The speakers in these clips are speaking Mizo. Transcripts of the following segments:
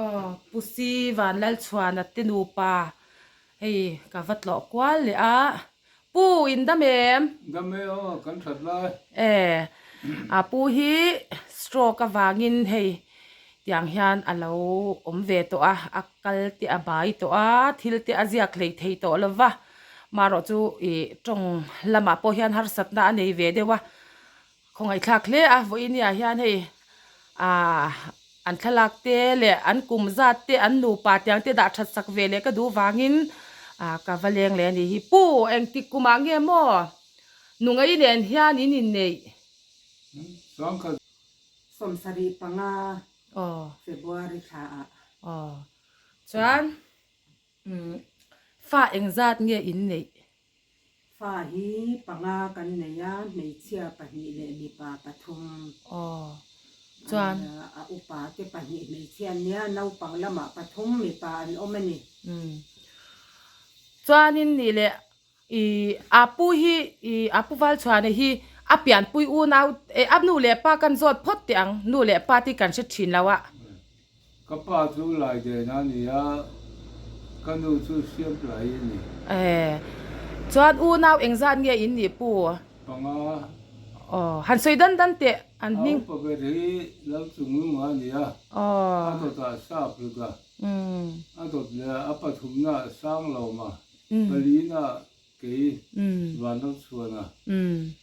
Aw Pu Si Vanlalchhuana te nupa hei ka va tlawh kual leh a, Pu in dam em? Dam e aw, kan that lai. E, a pu hi stroke avangin hei tiang hian a lo awm ve tawh a, a kal te a bai tawh a, thil te a ziak hlei thei tawh lo va, marawh chu ih tawng lamah pawh hian harsatna a nei ve deuh a, Khawngaihthlak hle a, vawinia hian hei aah an thlalak te leh an kum zat te an nupa tiang te dah that sak ve leh ka duh vangin aah ka va leng leh a ni hi. Pu engtik kumah nge maw nungai nen hian in inneih? Chuangkhat. 75 Aw. February thla ah. Aw. Chuan umm fa engzat nge inneih? Fa hi panga kan nei a, hmeichhia pahnih leh mipa pathum. Aw, chuan. A upa te pahnih hmeichhia an nia, naupang lamah pathum mipa an awm a ni. Umm. Chuanin nih leh i a pu hi i a pu Valchhuana hi a pianpui unau eh a nu leh pa kan zawt phawt teh ang, nu leh pa te hi kan hre thin lo a. Ka pa chu Laiden a ni a, ka nu chu Siamtlai a ni. Eh, chuan unau engzat nge in nih pu? Panga. Aw, han sawi dan dan teh an hming. A upa ber hi Lalchunglunga a ni a, a dawtah Saphluta, a dawt leh a pathumnaah Sanglawma, palinaah kei Vanramchhuana,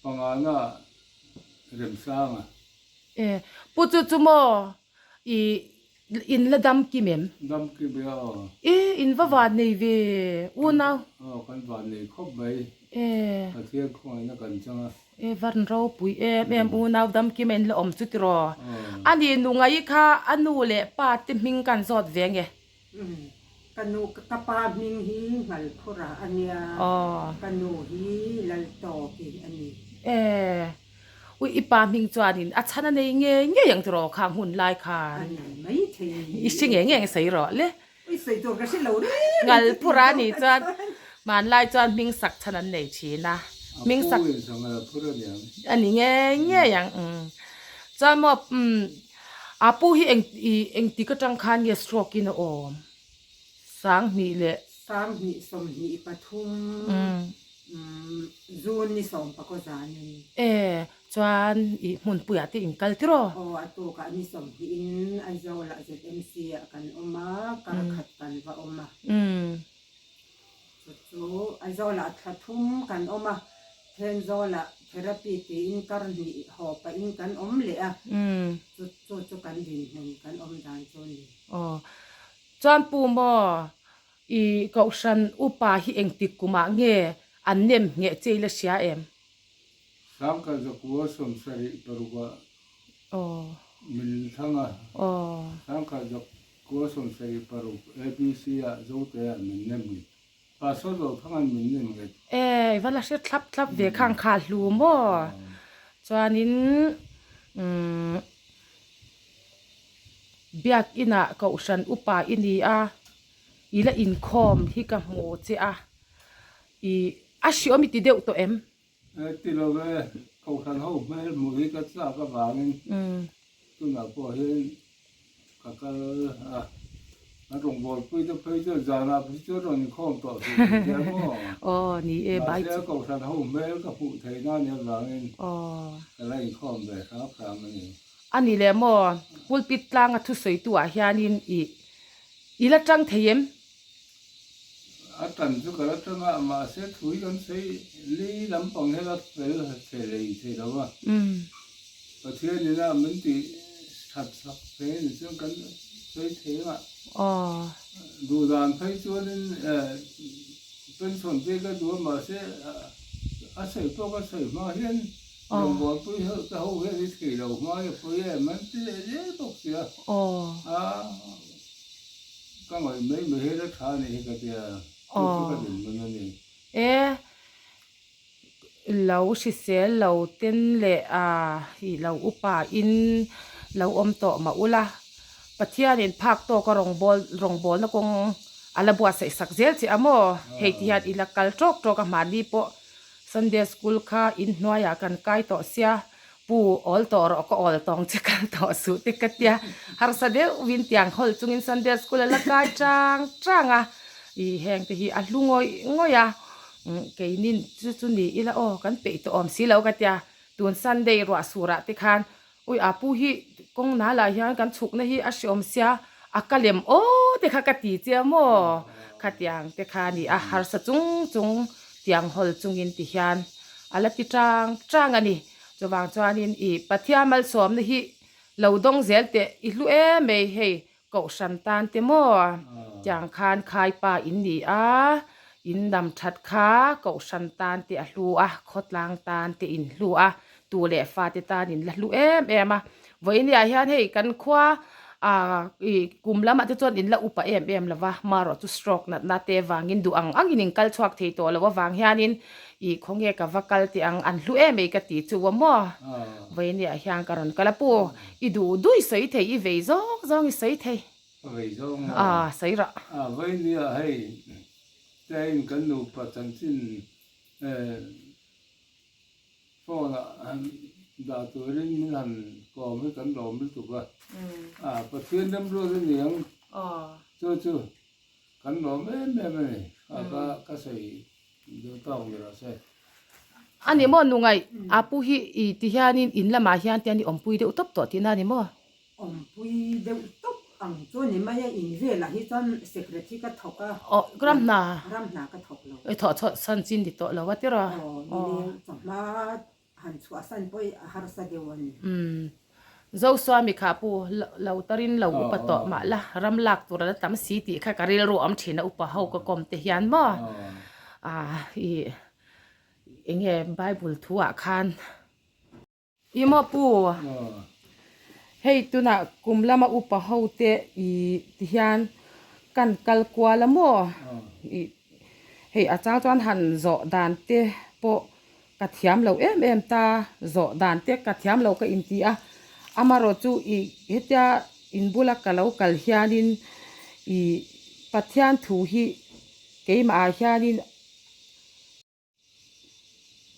panganaah Remsanga. Eh, pu chu chu maw I in la dam kim em? Dam kim e aw. I in va van nei ve unau. Aw kan van nei khawp mai. E. Pathian khawngaihna kan chang a. E van ropui em em unau dam kim a in la awm chu tiraw. A ni nungai kha a nu leh pa te hming kan zawt ve nge. Ka nu ka pa hming hi Nghalphura a nia. Ka nu hi Laltawki a ni. E. Ui i pa hming chuanin a chhan a nei ngei ngei ang tiraw khang hun lai khan. A nei mai thei a ni. I hre ngei ngei ang sawi rawh le. Ui sawi tur ka hre lo reng reng. Ngalphur a nih chuan hmanlai chuan hming sak chhan an nei thin a. Hming sak. A pu in sa ngalphur a ni ang. A ni ngei ngei ang. Chuan maw a pu hi eng i engtik atang khan nge stroke in a awm? 2000 leh. 2023 June ni sawm pakaw zanin. E, chuan i hmunpuiah te in kal tiraw? Aw, a tukah ni 20 in Aizawlah ZMC ah kan awm a, kar khat kan va awm a. Chu chu Aizawlah thla thum kan awm a, Thenzawlah therapy tiin kar hnih haw pahin kan awm leh a, chu chu chu kan dinhmun kan awm dan chu a ni. Aw, chuan pu maw I kohhran upa hi engtik kumah nge an nem ngheh che ila hria em? Sangkhat zakua 76 ah min thlang a, Sangkhat zakua 76 ABC ah Zote ah min nem nghet. Pastor Zothanga'n min nem nghet. E, i va la hre thlap thlap ve khang kha hlu maw? Chuanin umm Biakinah kohhran upa i ni a, i la inkhawm hi ka hmu che a, i a hriawm i ti deuh tawh em? E ti lo e, kohhran ho hmel hmuh hi ka chak avangin tunah pawh hian ka kal a, an rawngbawlpui te phei chuan zanah phei chuan rawn inkhawm tawh suh tih hian maw? Aw ni e, bai chu. Mahse kohhran ho hmel ka hmuh theih nan i avangin ka la inkhawm ve hram hram a ni. A ni leh maw? Pulpit tlanga thusawitu ah hianin i i la tang thei em? A tan chu ka la tang a, mahse thu hi kan sawi li lampang hian a fel chhe lei thei lo a. Pathian ina min tih that sak thei a nih chuan kan sawi thei ang a. Duhdan phei chuanin pension te ka duh a, mahse a sawi pawh ka sawi hma hian Rawngbawlpui ho te ho hian i thei lo hma hi a pawi em an ti leh zel bawk sia. A ka ngawih mai mai hian a tha anih hi ka tia, chu chu ka dinhmun a ni. E lo hrisel lo ten leh a i lo upa in lo awm tawh mah ula, Pathianin phak tawka rawngbâwl rawngbâwlna kawng a la buatsaih sak zel che a maw? Hei ti hian i la kal ṭawk ṭawk a, mahni pawh Sunday school kha in hnuaiah kan kai tawh sia, Pu awl tawh rawh ka awl tawng che kal tawh suh te ka tia harsa deuhvin tiang hawl chungin Sunday school a la kai chang chang a ih heng te hi a hlu ngawih ngawih a keinin chu chu ni ila aw kan peih tawh awm si lo ka tia tun Sunday ruah surah te khan ui a pu hi kawng nal ah hian kan chhukna hi a hreawm sia a ka lem aw te kha ka ti che maw khatiang te kha a ni a harsa chung chung tiang hawl chungin ti hian a la ti chang chang a ni. Chuvang chuanin i Pathian malsawmna hi lo dawng zel teh i hlu em mai hei Kohhran tan te maw tiang khan khaipa in ni a, in dam that kha Kohhran tan te a hlu a, khawtlang tan te in hlu a, tu leh fate tan in la hlu em em a. Vawinia hian hei kan khua ah i kum lamah te chuan in la upa em em lo va, marawh chu stroke natna te vangin duh ang angin in kal chhuak thei tawh lo avang hianin i khawnge ka va kal teh ang an hlu em ei ka ti chu a maw. Vawinia hian ka rawn kal a pu i duh duh i sawi thei i vei zawng zawng i sawi thei. Ka vei zawng maw? Ah sawi rah. Ah vawinia hei tlaiin kan nupa chanchin eh. Phone ah han dah turin min han kawm hi kan lawm lutuk a, a Pathian remruat a ni ang chu chu kan lawm em em a ni, kha ka ka sawi duh tawk ni rawh se. A ni maw nungaih a pu hi i ti hianin in lamah hian te an i awmpui deuh tawp tawh tihna a ni maw? Awmpui deuh tawp ang chu ni mai a, in velah hi chuan secretary ka thawk a. Aw, ram hna. Ram hna ka thawk lo. I thawh chhuah san chin ni tawh lo a tiraw? Aw, nileng chawhma han chhuah san pawh i a harsa deuh a ni. Umm, Zosuami kha pu lo tarin lo upa tawh mah la, ram lak tur a la tam si tih kha ka rilru awm thin a upa ho ka kawm te hian maw? Ah, i enge Bible thu ah khan. I maw pu? Hei tunah kum lama upa ho te i ti hian kan kal kual a maw? I hei a chang chuan han zawh dan te pawh ka thiam lo em em ta, zawh dan te ka thiam lo ka inti a, amarawh chu i hetia in bula ka lo kal hianin i Pathian thu hi keimah ah hianin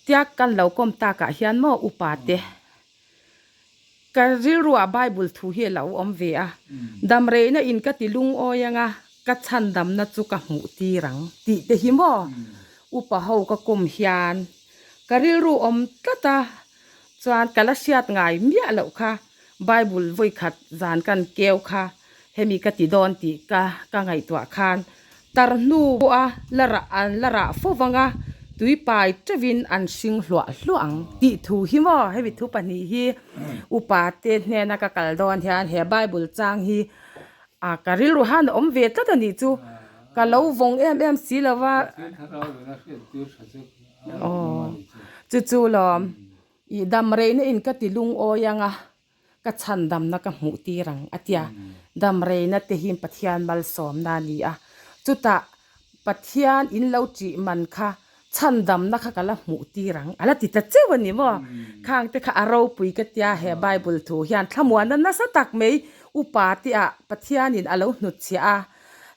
Tiak kan lo kawm takah hian maw upa te ka rilruah Bible thu hi a lo awm ve a, damreihna in ka ti lungawi anga ka chhandamna chu ka hmuh tir ang tih te hi maw upa ho ka kawm hian ka rilru awm tlat a, chuan ka la hriat ngai miah loh kha Bible vawikhat zan kan keu kha hemi ka ti dawn tih ka ka ngaihtuah khan tar hnu pawha la rah an la rah fo vang a, tui pai teuhin an hring hluah hluah ang tih thu hi maw hemi thu pahnih hi upa te hnena ka kal dawn hian he Bible chang hi a ka rilru han a awm ve tlat a nih chu ka lo vawng em em si lo va. Aw chu chu lawm. I dam reina in ka ti lungawi ang a, ka chhan damna ka hmuh tir ang, a ti a. Dam reina te hi Pathian malsawmna a ni a. Chutah Pathian in lo ṭih man kha chhan damna kha ka la hmuh tir ang, a la ti ta cheu a ni maw? Khang te kha a ropui ka tia he Bible thu hian thlamuanna nasa tak mai upa te ah Pathianin a lo hnutchhiah a,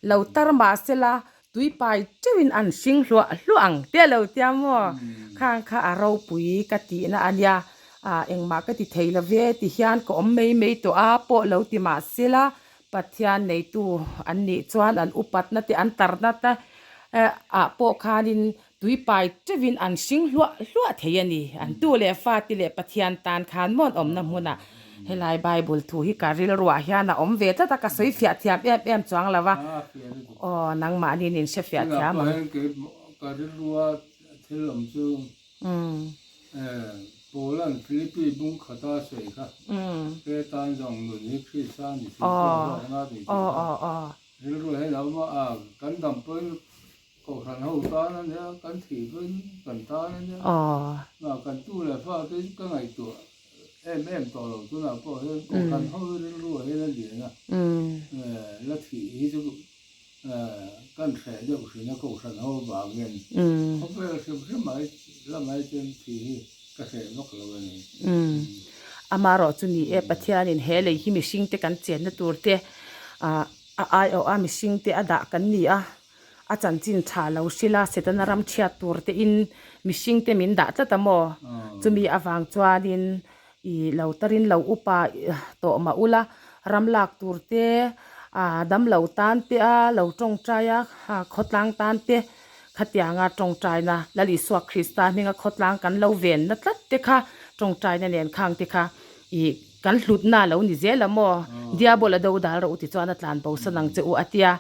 lo tar mahsela Tui pai teuhin an hring hluah hluah ang te lo tia maw? Khang kha a ropui ka tihna a nia, ah engmah ka ti thei lo ve ti hian ka awm mai mai tawh a pawh lo ti mah sela Pathian neitu an nih chuan an upatna te an tarna te ah pawh khanin tui pai teuhin an hring hluah hluah thei a ni. An tu leh fa te leh Pathian tan khan maw an awmna hmunah Helai Bible thu hi ka rilruah hian a awm ve tlat a, ka sawi fiah thiam em em chuang lo a. Aw, nangmahniin in hre fiah thiam ang. Tunah pawh hian kei ka rilrua thil awm chu Paula'n Philippi bung khata a sawi kha, He tan zawng nun hi Krista a ni thil pawh hlawkna a ni tih kha rilruah hian a awm a, kan dam pawhin Kohhran ho tan a nia, kan thih pawhin kan tan a nia. Kan tu leh fa te ka ngaihtuah em em tawh lo tunah pawh hian Kohhran ho hi rilru ah hian a lian a, la thih hi chu kan hreh deuh hrin a Kohhran ho avangin khawvel hrim hrim ah lamah hi chuan thih hi ka hreh vak lo a ni. Amaherawh chu ni e, Pathianin he lei hi mihringte kan chenna tur te a aiawh a mihringte a dah kan ni a. A chanchin tha lo hrilh a, Setana ram chhiat tur te in mihring te min dah tlat a maw? Chumi avang chuanin I lo tarin lo upa tawh mah ula, ram lak tur te, damlo tan te a lo tawngtai a, khawtlang tan te khatianga tawngtaina Lal Isua Krista hminga khawtlang kan lo venna tlat te kha tawngtaina nen khang te kha i kan hlutna a lo ni zel a maw? Diabol a do dal rawh u ti chuan a tlan bo san ang che u a tia.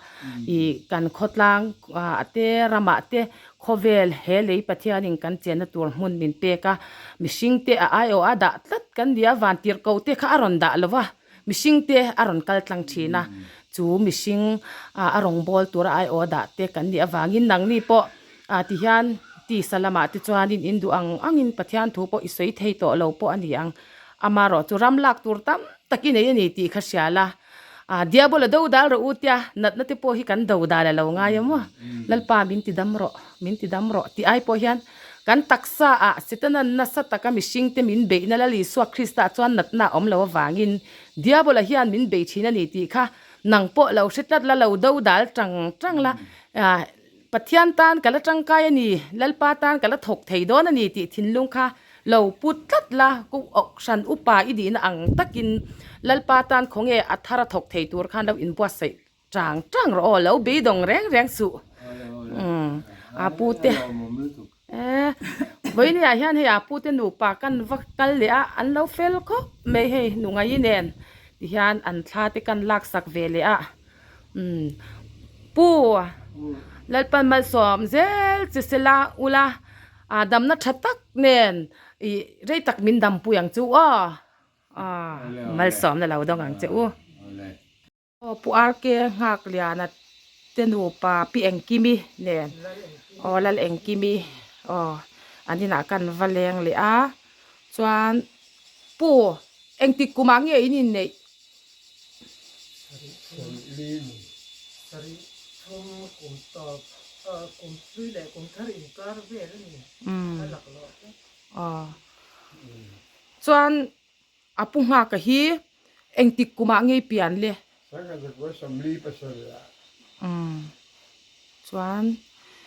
I kan khawtlang ah te ramah te khawvel he lei Pathianin kan chenna tur hmun min pek a, mihring te a aiawh a dah tlat kan ni a, vantirhkoh te kha a rawn dah lo va, mihring te a rawn kal tlang thin a, chu mihring a rawngbâwl tura aiawh a dah te kan nih avangin nangni pawh tihian tisa lamah te chuanin in duh ang angin Pathian thu pawh i sawi thei tawh lo pawh a ni ang. Amaherawh chu ram lak tur tam tak i nei a ni tih kha hria la, Diabol a do dal rawh u tia natna te pawh hi kan do dal a lo ngai a maw? Lalpa min ti dam rawh, min ti dam rawh tih ai pawh hian kan taksa ah Setanan nasa taka mihring te min beihna Lal Isua Krista chuan natna a awm lo avangin Diabol a hian min bei thin a ni tih kha nang pawh lo hre tlat la, lo do dal tang tang la, Pathian tan ka la tangkai a ni, Lalpa tan ka la thawk thei dawn a ni tih thinlung kha lo pu tlat la, Kohhran upa i dihna ang takin Lalpa tan khawnge a thar a thawk thei tur khan lo inbuatsaih tang tang rawh aw, lo beidawng reng reng suh. Umm a pu te eh vawinia hian hei a pu te nupa kan va kal leh a, an lo fel khawp mai hei nungaih nen tihian an thla te kan laksak ve leh a. Umm Pu Lalpan malsawm zel che sela ula ah damna tha tak nen ih rei tak min dampui ang chu aw ah malsawmna lo dawng ang che u. Aw Pu RK Nghakliana te nupa Pi Engkimi nen aw Lal Engkimi aw an inah kan va leng leh a chuan Pu engtik kumah nge in inneih? Sarih thum kum tawp kum hlui leh kum thar inkar vel a ni a lak loh te. Aw chuan a pu nghaka hi engtik kumah ngei pian le? Sangha zakua sawmli pasarih ah. Umm chuan.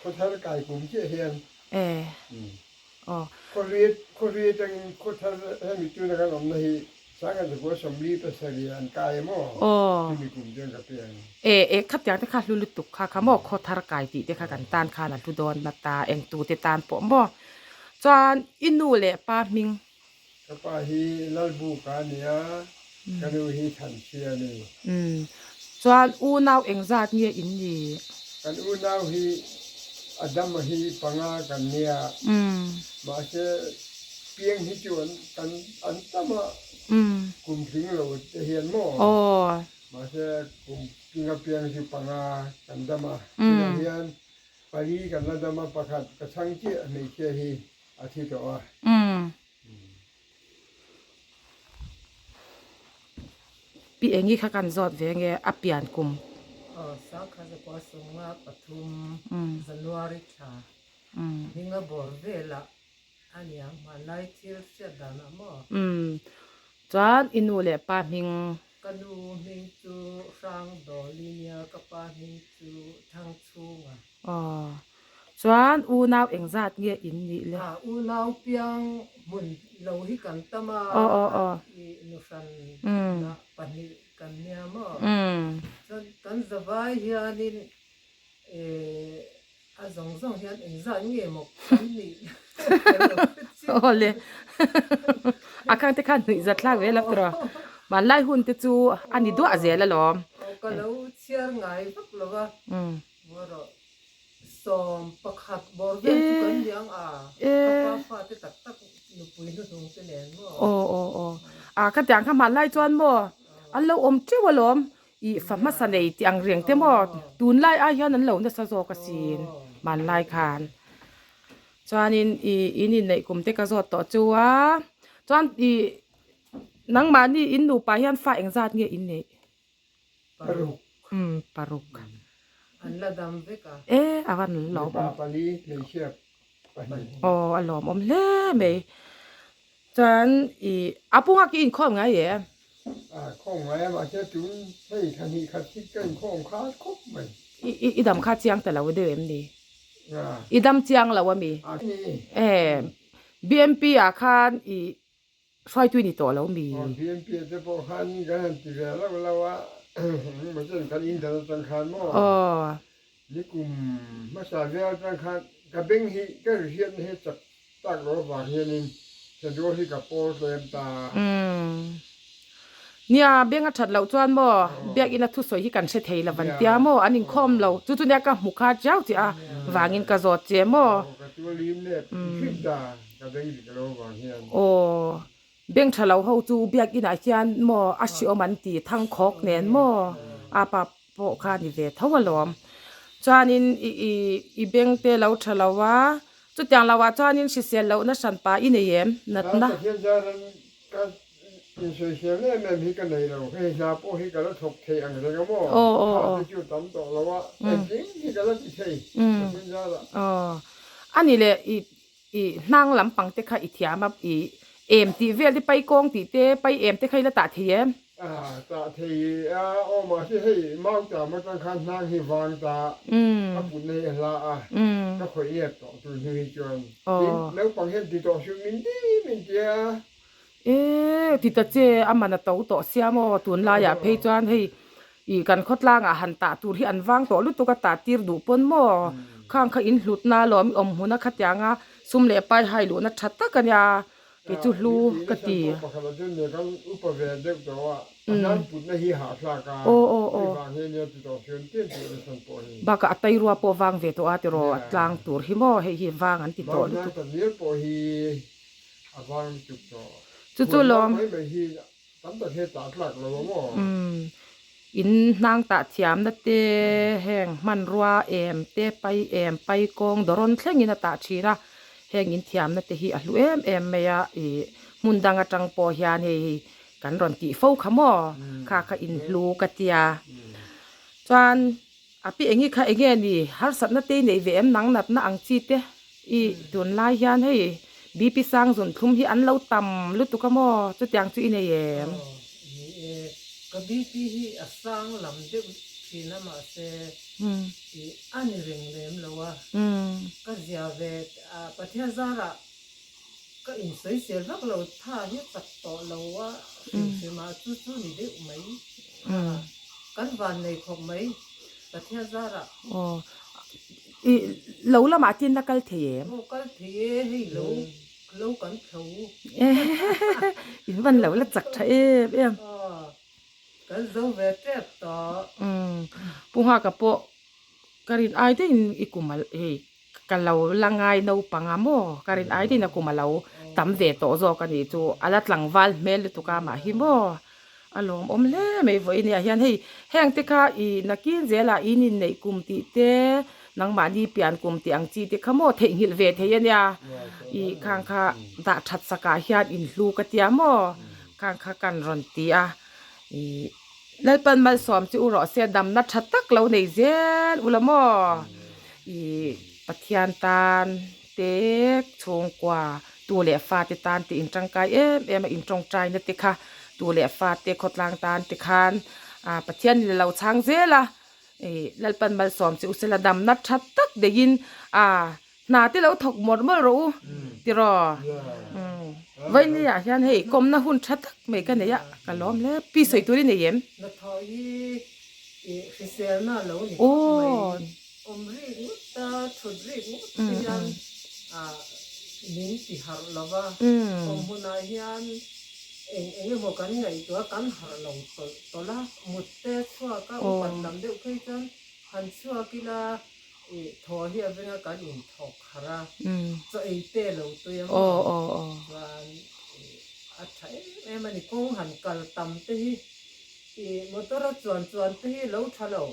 Khawthar kai kum chiah hian. E Aw. Khawhri khawhri atangin khawthar hemi tuna kan awmna hi Sangha zakua 70 pasarih an kai em aw? Aw. Chumi kum chuan ka pe ang. E e khatiang te kha hlu lutuk kha kha maw khawthar kai tih te kha kan tan khan a hlu dawn nata eng tu te tan pawh maw. Chuan i nu leh pa hming. Ka pa hi Lalbuka a ni a, ka nu hi Thanchhia a ni. Umm. Chuan unau engzat nge in ni? Kan unau hi Adama hi panga kan nia. Mahse piang hi chu an kan an tam a, kum tling lo te hian maw? Mahse kum tlinga piang chu panga kan dam a, tunah hian pali kan la dam a, pakhat ka chhang chiah hmeichhia hi A thi tawh a. Umm. Pi Engi kha kan zawt ve nge a pian kum. Aw Sangkha zakua sunga pathum January thla hminga bawr velah a niang hmanlai thil hriat danah maw? Umm. Chuan i nu leh pa hming. Ka nu hming chu Hrang Dawli nia ka pa hming chu Thangchhunga. Aw. Chuan unau engzat nge in nih le? A unau piang hmun lo hi kan tam a, i nuhran dah pahnih kan nia maw? Chuan kan zavai hianin a zawng zawng hian engzat nge maw kan nih kan lo hre chiah. Aw le. A khang te khan hnuih zat thlak ve lo tiraw? Hmanlai hun te chu a ni duah zel alawm. Aw ka lo chhiar ngai vak lo va. Ngaw rawh. Sawm pakhat bawr vel chu kan ni ang a, ka pa fate tak tak nupui hnuhnung te nen maw? Aw aw aw. A ka tiang kha hmanlai chuan maw an lo awm teuh alawm i fa hmasa nei tih ang reng te maw tunlai ai hian an lo nasa zawk asin hmanlai khan. Chuanin i in inneih kum te ka zawt tawh chu a, chuan i nangmahni in nupa hian fa engzat nge in neih? Paruk. Umm paruk. An la dam vek a. E a van lawm awm. Mipa pali hmeichhia pahnih. Aw a lawm awm hle mai. Chuan i a punga ki inkhawm ngai e? A khawm ngai a mahse tun hei thla hnih khat hi ka inkhawm khat khawp mai. I i dam kha chiang ta lo deuh em ni? I dam chiang lo a mi? A ni. E BMP ah khan i. Hruaitu i ni tawh lo mi? Aw, BNP te pawh khan kan han ti ve lo lo a, engemaw chen kan indal atang khan maw? Aw. Nikum hmasa vel atang khan ka beng hi ka ri hriatna hi chak tak lo avang hianin thenrual hi ka pawl tlem ta. Umm. Nia, beng a that loh chuan maw biakina thusawi hi kan hre thei lo van tia maw an inkhawm lo. Chu chu nia ka hmu kha chiau che a vangin ka zawt che maw? Aw, ka tualim nep hrim ta. Ka beng dik lo vang hian. Aw, beng tha lo ho chu biakinah hian maw a hriawm an ti thangkhawk nen maw a pa pawh kha ni ve tho alawm. Chuanin i i i beng te lo tha lo a, chutiang loah chuanin hrisel lohna hranpa i nei em natna? A Pathian zaran ka insawisel em em hi ka nei lo, hei hna pawh hi ka la thawk thei ang reng a maw? Tha te chu tam tawh lo a, engkim hi ka la ti thei Pathian zarah. Aw, a ni leh i I hnang lampang te kha i thiam a, i em tih vel te, pai kawng tih te, pai em te kha i la tah thei em? A, tah thei a, aw mahse hei Mautam atang khan hnang hi vang ta a putna hi a hla a, ka khawih nep tawh tur hnu hi chuan tin naupang hian ti tawh suh min ti min ti a. E, ti ta che, a man a to tawh sia maw, tunlaiah phei chuan hei i kan khawtlangah han tah tur hi an vang tawh lutuk a, tah tir duh pawn maw, khang kha in hlutna alawm i awm hmun a khatianga sum leh pai hai luhna tha tak a nia, kei chu hlu ka ti. Bakah a tairua pawh vang ve tawh a tiraw, a tlang tur hi maw hei hi vang an ti tawh lutuk. A vang lutuk tawh. Chu chu lawm. Mai mai hi tam tak hi tah tlak lo a maw? Umm. In hnang tah thiamna te heng hmanrua em te pai em pai kawng dawrawn thlengin a tah thin a. Heng in thiamna te hi a hlu em em mai a. Ih hmun dang atang pawh hian hei hei kan rawn tih fo kha maw? Kha kha in hlu ka tia. Chuan A pi engi kha enge ni harsatna te i neih ve em nang natna ang chi te i tunlai hian hei BP sang zun thlum hi an lo tam lutuk a maw chutiang chu i nei em? Aw ni e, ka BP hi a sang lam deuh thin a mahse i a ni reng lem lo a, ka zia ve a Pathian zarah ka insawisel vak lo tha hi a chak tawh lo a hrim hrim a chu chu ni deuh mai. Kan van nei khawp mai Pathian zarah. Aw i lo lamah tin la kal thei em? Aw kal thei e hei lo lo kan thlo. In van lo la chak tha em em. Aw kan zo ve tep tawh. Umm Pu Nghaka pawh ka rin ai deuhin i kum a hei Ka lo la ngai naupang a maw? Ka rin ai deuhin a kum a lo tam ve tawh zawk a nih chu. A la tlangval hmel lutuk a mah hi maw? A lawmawm hle mai vawiin ah hian hei heng te kha i nakin zelah in inneih kum tih te nangmahni pian kum tih ang chi te kha maw theihnghilh ve thei a nia. I khang kha dah that sakah hian inhlu ka tia maw? Khang kha kan rawn ti a i. Lalpan malsawm chu u rawh se damna tha tak lo nei zel u la maw? I Pathian tan te chhungkua tu leh fate tan te in tangkai em em a in tawngtaina te kha tu leh fate khawtlang tan te khan ah Pathian in a lo chhang zel a i Lalpan malsawm chu u sela damna tha tak deihin ah Hna te lo thawk mawlh mawlh rawh u tiraw Vawiin ah hian hei kawmna hun tha tak mai ka nei a ka lawm hle pi sawi tur i nei em? Hnathawh hi i hriselna lo ni khawp mai awm rik ngawt a thut rik ngawt te hian min ti harh lo va awm hunah hian eng eng emaw kan ngaihtuah kan harh lo tawlh tawlh a mut te chhuak a upat lam deuh phei chuan han chhuak ila I thaw hi a venga kan inthawk harh a, chaw ei te lo tui a maw? Chuan a tha em em a ni, kawng han kal tam te hi i motor a chuan chuan te hi lo tha lo,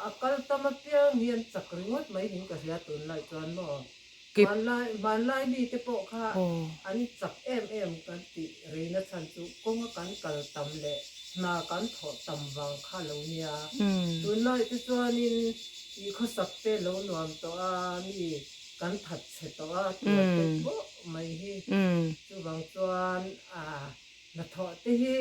a kal tam apiang hian chak ringawt mai niin ka hria tunlai chuan maw? Hmanlai hmanlai mi te pawh kha an chak em em kan tih reina chhan chu kawnga kan kal tam leh hna kan thawh tam vang kha lo nia. Tunlai te chuanin i khawsak te lo nuam tawh a, mi kan that chhe tawh a, tuar te pawh mai hi. Chuvang chuan hnathawh te hi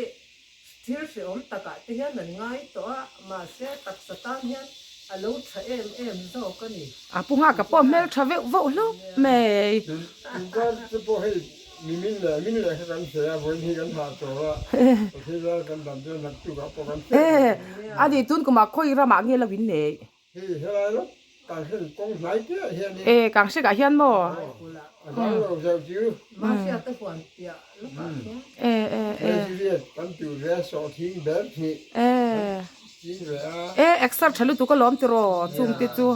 Thil hrehawm takah te hian an ngai tawh a, mahse taksa tan hian a lo tha em em zawk a ni. A pu nghak a pawh hmel tha veuh veuh hlauh mai. Tun kar te pawh hei Mi min leh min leh kha kan feh a, vawiin hi kan hah tawh a, Pathian zara kan dam chuan naktukah pawh kan feh Eh, a nih tun kumah khawi ramah nge lo in nei? Hei helai lawk Kanghrek kawng hnai piah hian in. Eh, Kanghrek ah hian maw? A dang lo zeuh chu. Mahriata huan piah lawkah hian. Eh, eh, eh. Vegetarian kan tur ve a, sawhthing ber hnih Eh. kan ching ve a. Eh, exer tha lutuk alawm tiraw, chungte chu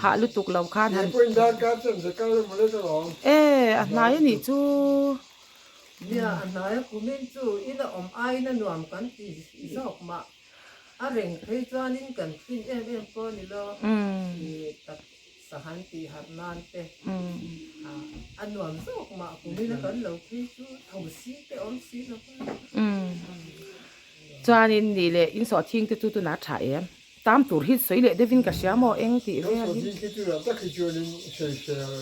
hah lutuk lo khan han. Kei pawhin darkar chen che kal emaw lek alawm. Eh, a hnai a nih chu. Nia, a hnai a kumin chu ina awm aiin a nuam kan ti zawk mah. A reng phei chuanin kan fin em em pawh a ni lo, i tak sahan tih harh nan te a nuam zawk mah kumina kan lo phei chu tho si te awm si lo va. Chuanin nih leh in sawhthing te chu tunah tha em? Tam tur hi sawi leh deuhin ka hria maw eng tih vel hi. Kan sawhthing khi tunah tak hi chuanin sawisel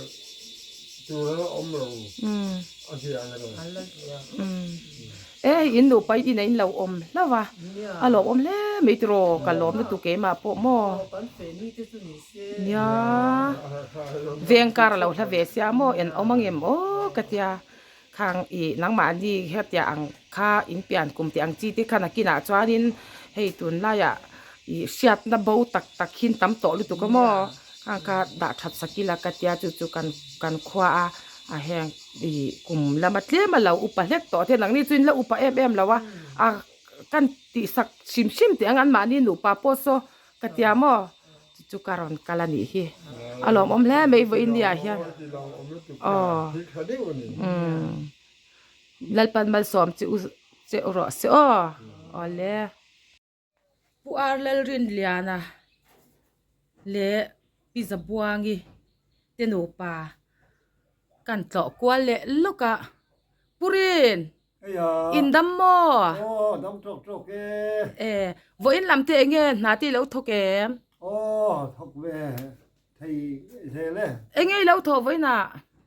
tur a la awm lo a zia ang emaw. E in nupa in a in lo awm hlauh a, a lawmawm hle mai tiraw ka lawm lutuk keimah pawh maw. Nia veng kar a lo hla ve sia maw en awm angem aw ka tia khang ih nangmahni hetia ang kha in pian kum tih ang chi te kha nakinah chuanin hei tunlaiah ih hriatna bo tak tak hi an tam tawh lutuk a maw khang kha dah that sak ila ka tia chu chu kan kan khua a a heng ih kum lama tlem a lo upa hlek tawh te nangni chu in la upa em em lo a a kan tih sak hrim hrim teh ang anmahni nupa pawh saw ka tia maw chu chu ka rawn kal a nih hi a lawmawm hle mai vawiin ni ah hian aw umm Lalpan malsawm che u che u rawh se aw awle. Pu Ar Lalrinliana leh Pi Zabuangi te nupa kan tlawh kual leh lawk a, Pu Rin in dam maw? Aw dam tawk tawk e. E vawiin lam te enge hna te i lo thawk em? Aw thawk ve thei zel e. Enge i lo thawh vawiinah?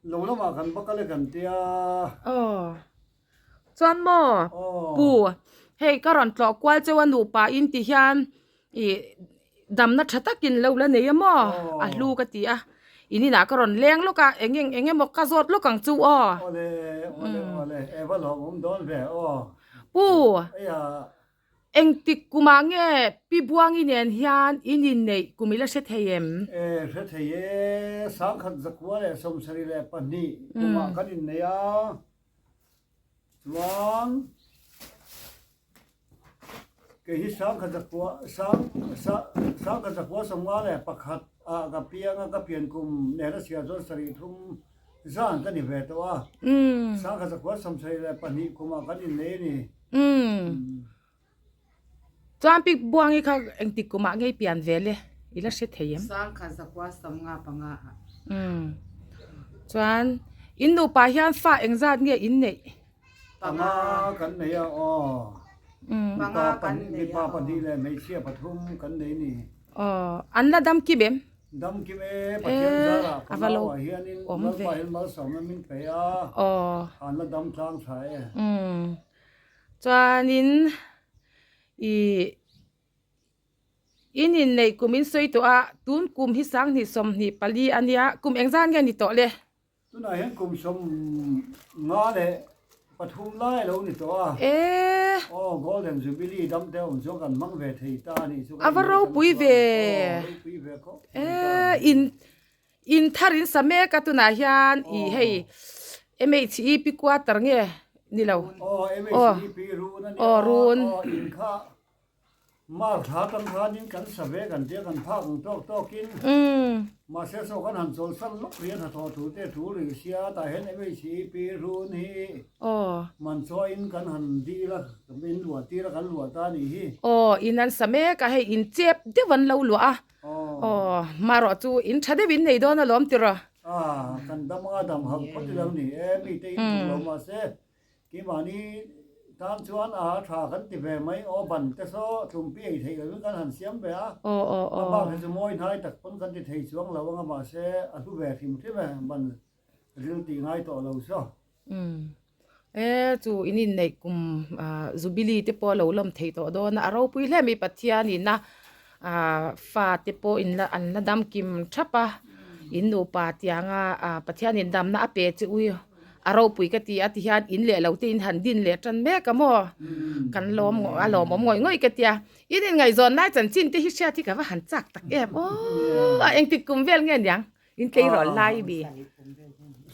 Lo lamah kan va kal e kan tia. Aw. Chuan maw Pu, hei ka rawn tlawh kual cheu a nupa in ti hian ih damna tha takin lo la nei a maw a hlu ka ti a, in inah ka rawn leng lawk a eng eng eng emaw ka zawt lawk ang chu aw. Pu, Engtik kumah nge Pi Buangi nen hian in inneih kum i la hre thei em? E, hre thei e, sangkhat zakua leh 72 kumah kan innei a, chuan kei hi sangkhat zakua sang sangkhat zakua 51 ah ka piang a, ka pian kum nen a chhiar chuan sarih thum zan ka ni ve tawh a, sangkhat zakua 72 kumah kan innei a ni. Umm. Chuan Pi Buangi kha engtik kumah ngei pian ve le i la hre thei em? Sangkha zakua 55 ah. Umm. Chuan in nupa hian fa engzat nge in neih? Panga kan nei a aw. Umm. Mipa mipa pahnih leh hmeichhia pathum kan nei ni. Aw. An la dam kim em? Dam kim e, Pathian zarah fanau ah hianin Lalpa hian malsawmna min pe a, an la dam tlang tha e. Umm. Chuanin ih in inneih kum in sawi tawh a, tun kum hi sanghnih 24 a nia, kum engzan nge ni tawh le? Tunah hian kum 53 lai a lo ni tawh a. E. Aw, Golden Jubilee dam te awm chuan kan hmang ve thei ta a nih chu. A va ropui ve. Aw, ropui ve khawp mai ta. E, in in thar in sa mek a tunah hian i hei MHEP quarter nge ni lo. Aw, MHEP run a nia. Aw, run. Aw, in kha Mar thla atang khanin kan sa ve kan tia kan phak ang tawk tawkin mahse saw kan han chawlhsan lawk rian hnathawh thu te thu rih sia tah hian MHEP run hi man chawiin kan han dil a min luah tir a kan luah ta a nih hi. Aw in an sa mek a hei in chep deuh an lo luah a aw marawh chu in tha deuh in nei dawn alawm tiraw. A kan dam anga dam hauh phawt ilo ni e mite in tum lo mahse Keimahni tan chuan a tha kan ti ve mai aw ban te saw tlumpi ei theih lovin kan han siam ve a, a bak hi chu mawi hnai tak pawn kan ti thei chuang lo anga mahse a hlu ve hrim hrim e ban ril tih ngai tawh lo saw. Umm e chu in inneih kum Jubilee te pawh a lo lawm thei tawh dawn a, a ropui hle mai Pathian in a fa te pawh in la an la dam kim thap a, in nupa tianga Pathian in damna a pe che u. A ropui ka ti a ti hian in leh lo te in han din leh tan mek a maw? Kan lawm a lawmawm ngawih ngawih ka ti a. In inngaihzawn lai chanchin te hi hriat hi ka va han chak tak em aw! A engtik kum vel nge niang? In tleirawl lai bi.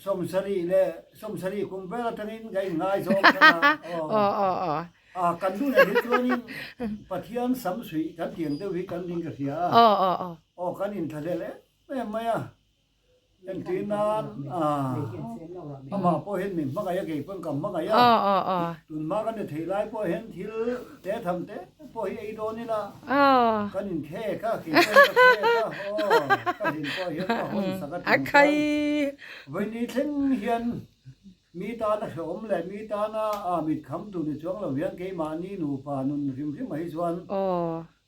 Sawmsarih leh sawmsarih kum vel atangin ka inngaizawng than a. Aw aw aw. A kan nu leh hi chuanin Pathian sam suih kan tiang deuh hi kan ring ka hria a. Aw aw aw. Aw kan inthlahlel em em mai a. Entir nan amah pawh hian min hmangaih a, kei pawn ka hmangaih a. Tun hma kan ni theih lai pawh hian thil te tham te pawh hi ei dawn ila kan inkhek a, kei pawn ka khek a, aw ka hlim pawh hian ka hawn sak a tum chuan vawiini thleng hian mi tana hrehawm leh mi tana mit kham tur ni chuang lo hian keimahni nupa nun hrim hrim ah hi chuan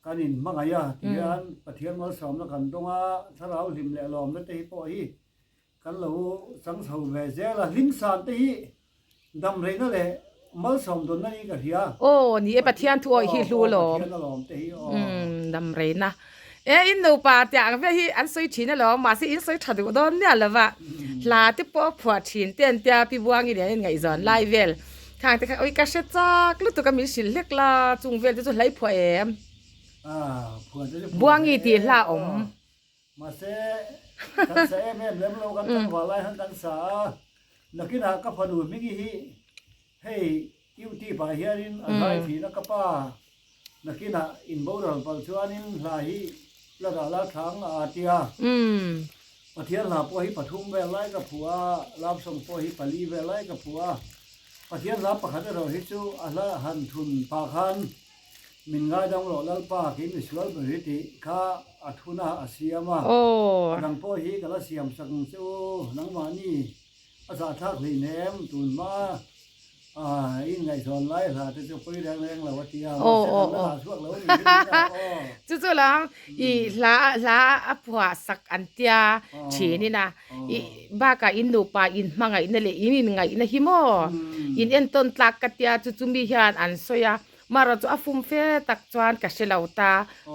Kan inhmangaih a ti hian Pathian malsawmna kan dawng a, thlarau hlim leh lawmna te hi pawh hi kan lo chang chho ve zel a, hlim san te hi damreina leh malsawm dawnna niin ka hria. Aw ni e Pathian thu awih hi hlu lawm. Pathian a lawm te hi aw. Umm damreina. E in nupa tiang ang vel hi an sawi thin alawm mahse in sawi tha duh dawn miah lova hla te pawh a phuah thin te an tia Pi Buangi nen an inngaihzawn lai vel. Khang te kha ui ka hre chak lutuk a min hrilh hlek la chung vel te chu hlei phuah em? Buangi tih hla a awm. Mahse kan sa em em lem lo kan tlangval lai khan kan sa a, nakinah ka fanu hmingi hi hei YouTube ah hianin a zai thin a ka pa nakinah in boral palh chuanin hla hi la dah la thlang a tia. Pathian hla pawh hi pathum vel lai ka phuah a, love song pawh hi pali vel lai ka phuah a. Pathian hla pakhat erawh hi chu a hla han thun pah khan min ngaidam rawh Lalpa kei misual ber hi tih kha a thun a, a siam a. A dang pawh hi ka la siam sak ang che u, nangmahni a zahthlak hleinem tun hma a in ngaihzawn lai hla te chu pawi reng reng lo a ti a, mahse kan la dah chhuak lo a ni hi ni a aw. Chu chu lam i hla hla a phuah sak an tia thin in a, i bakah in nupa in hmangaihna leh in inngaihna hi maw in entawn tlak ka tia chu chu mi hian an sawi a, Mara chu a fum fe tak chuan ka hre lo ta.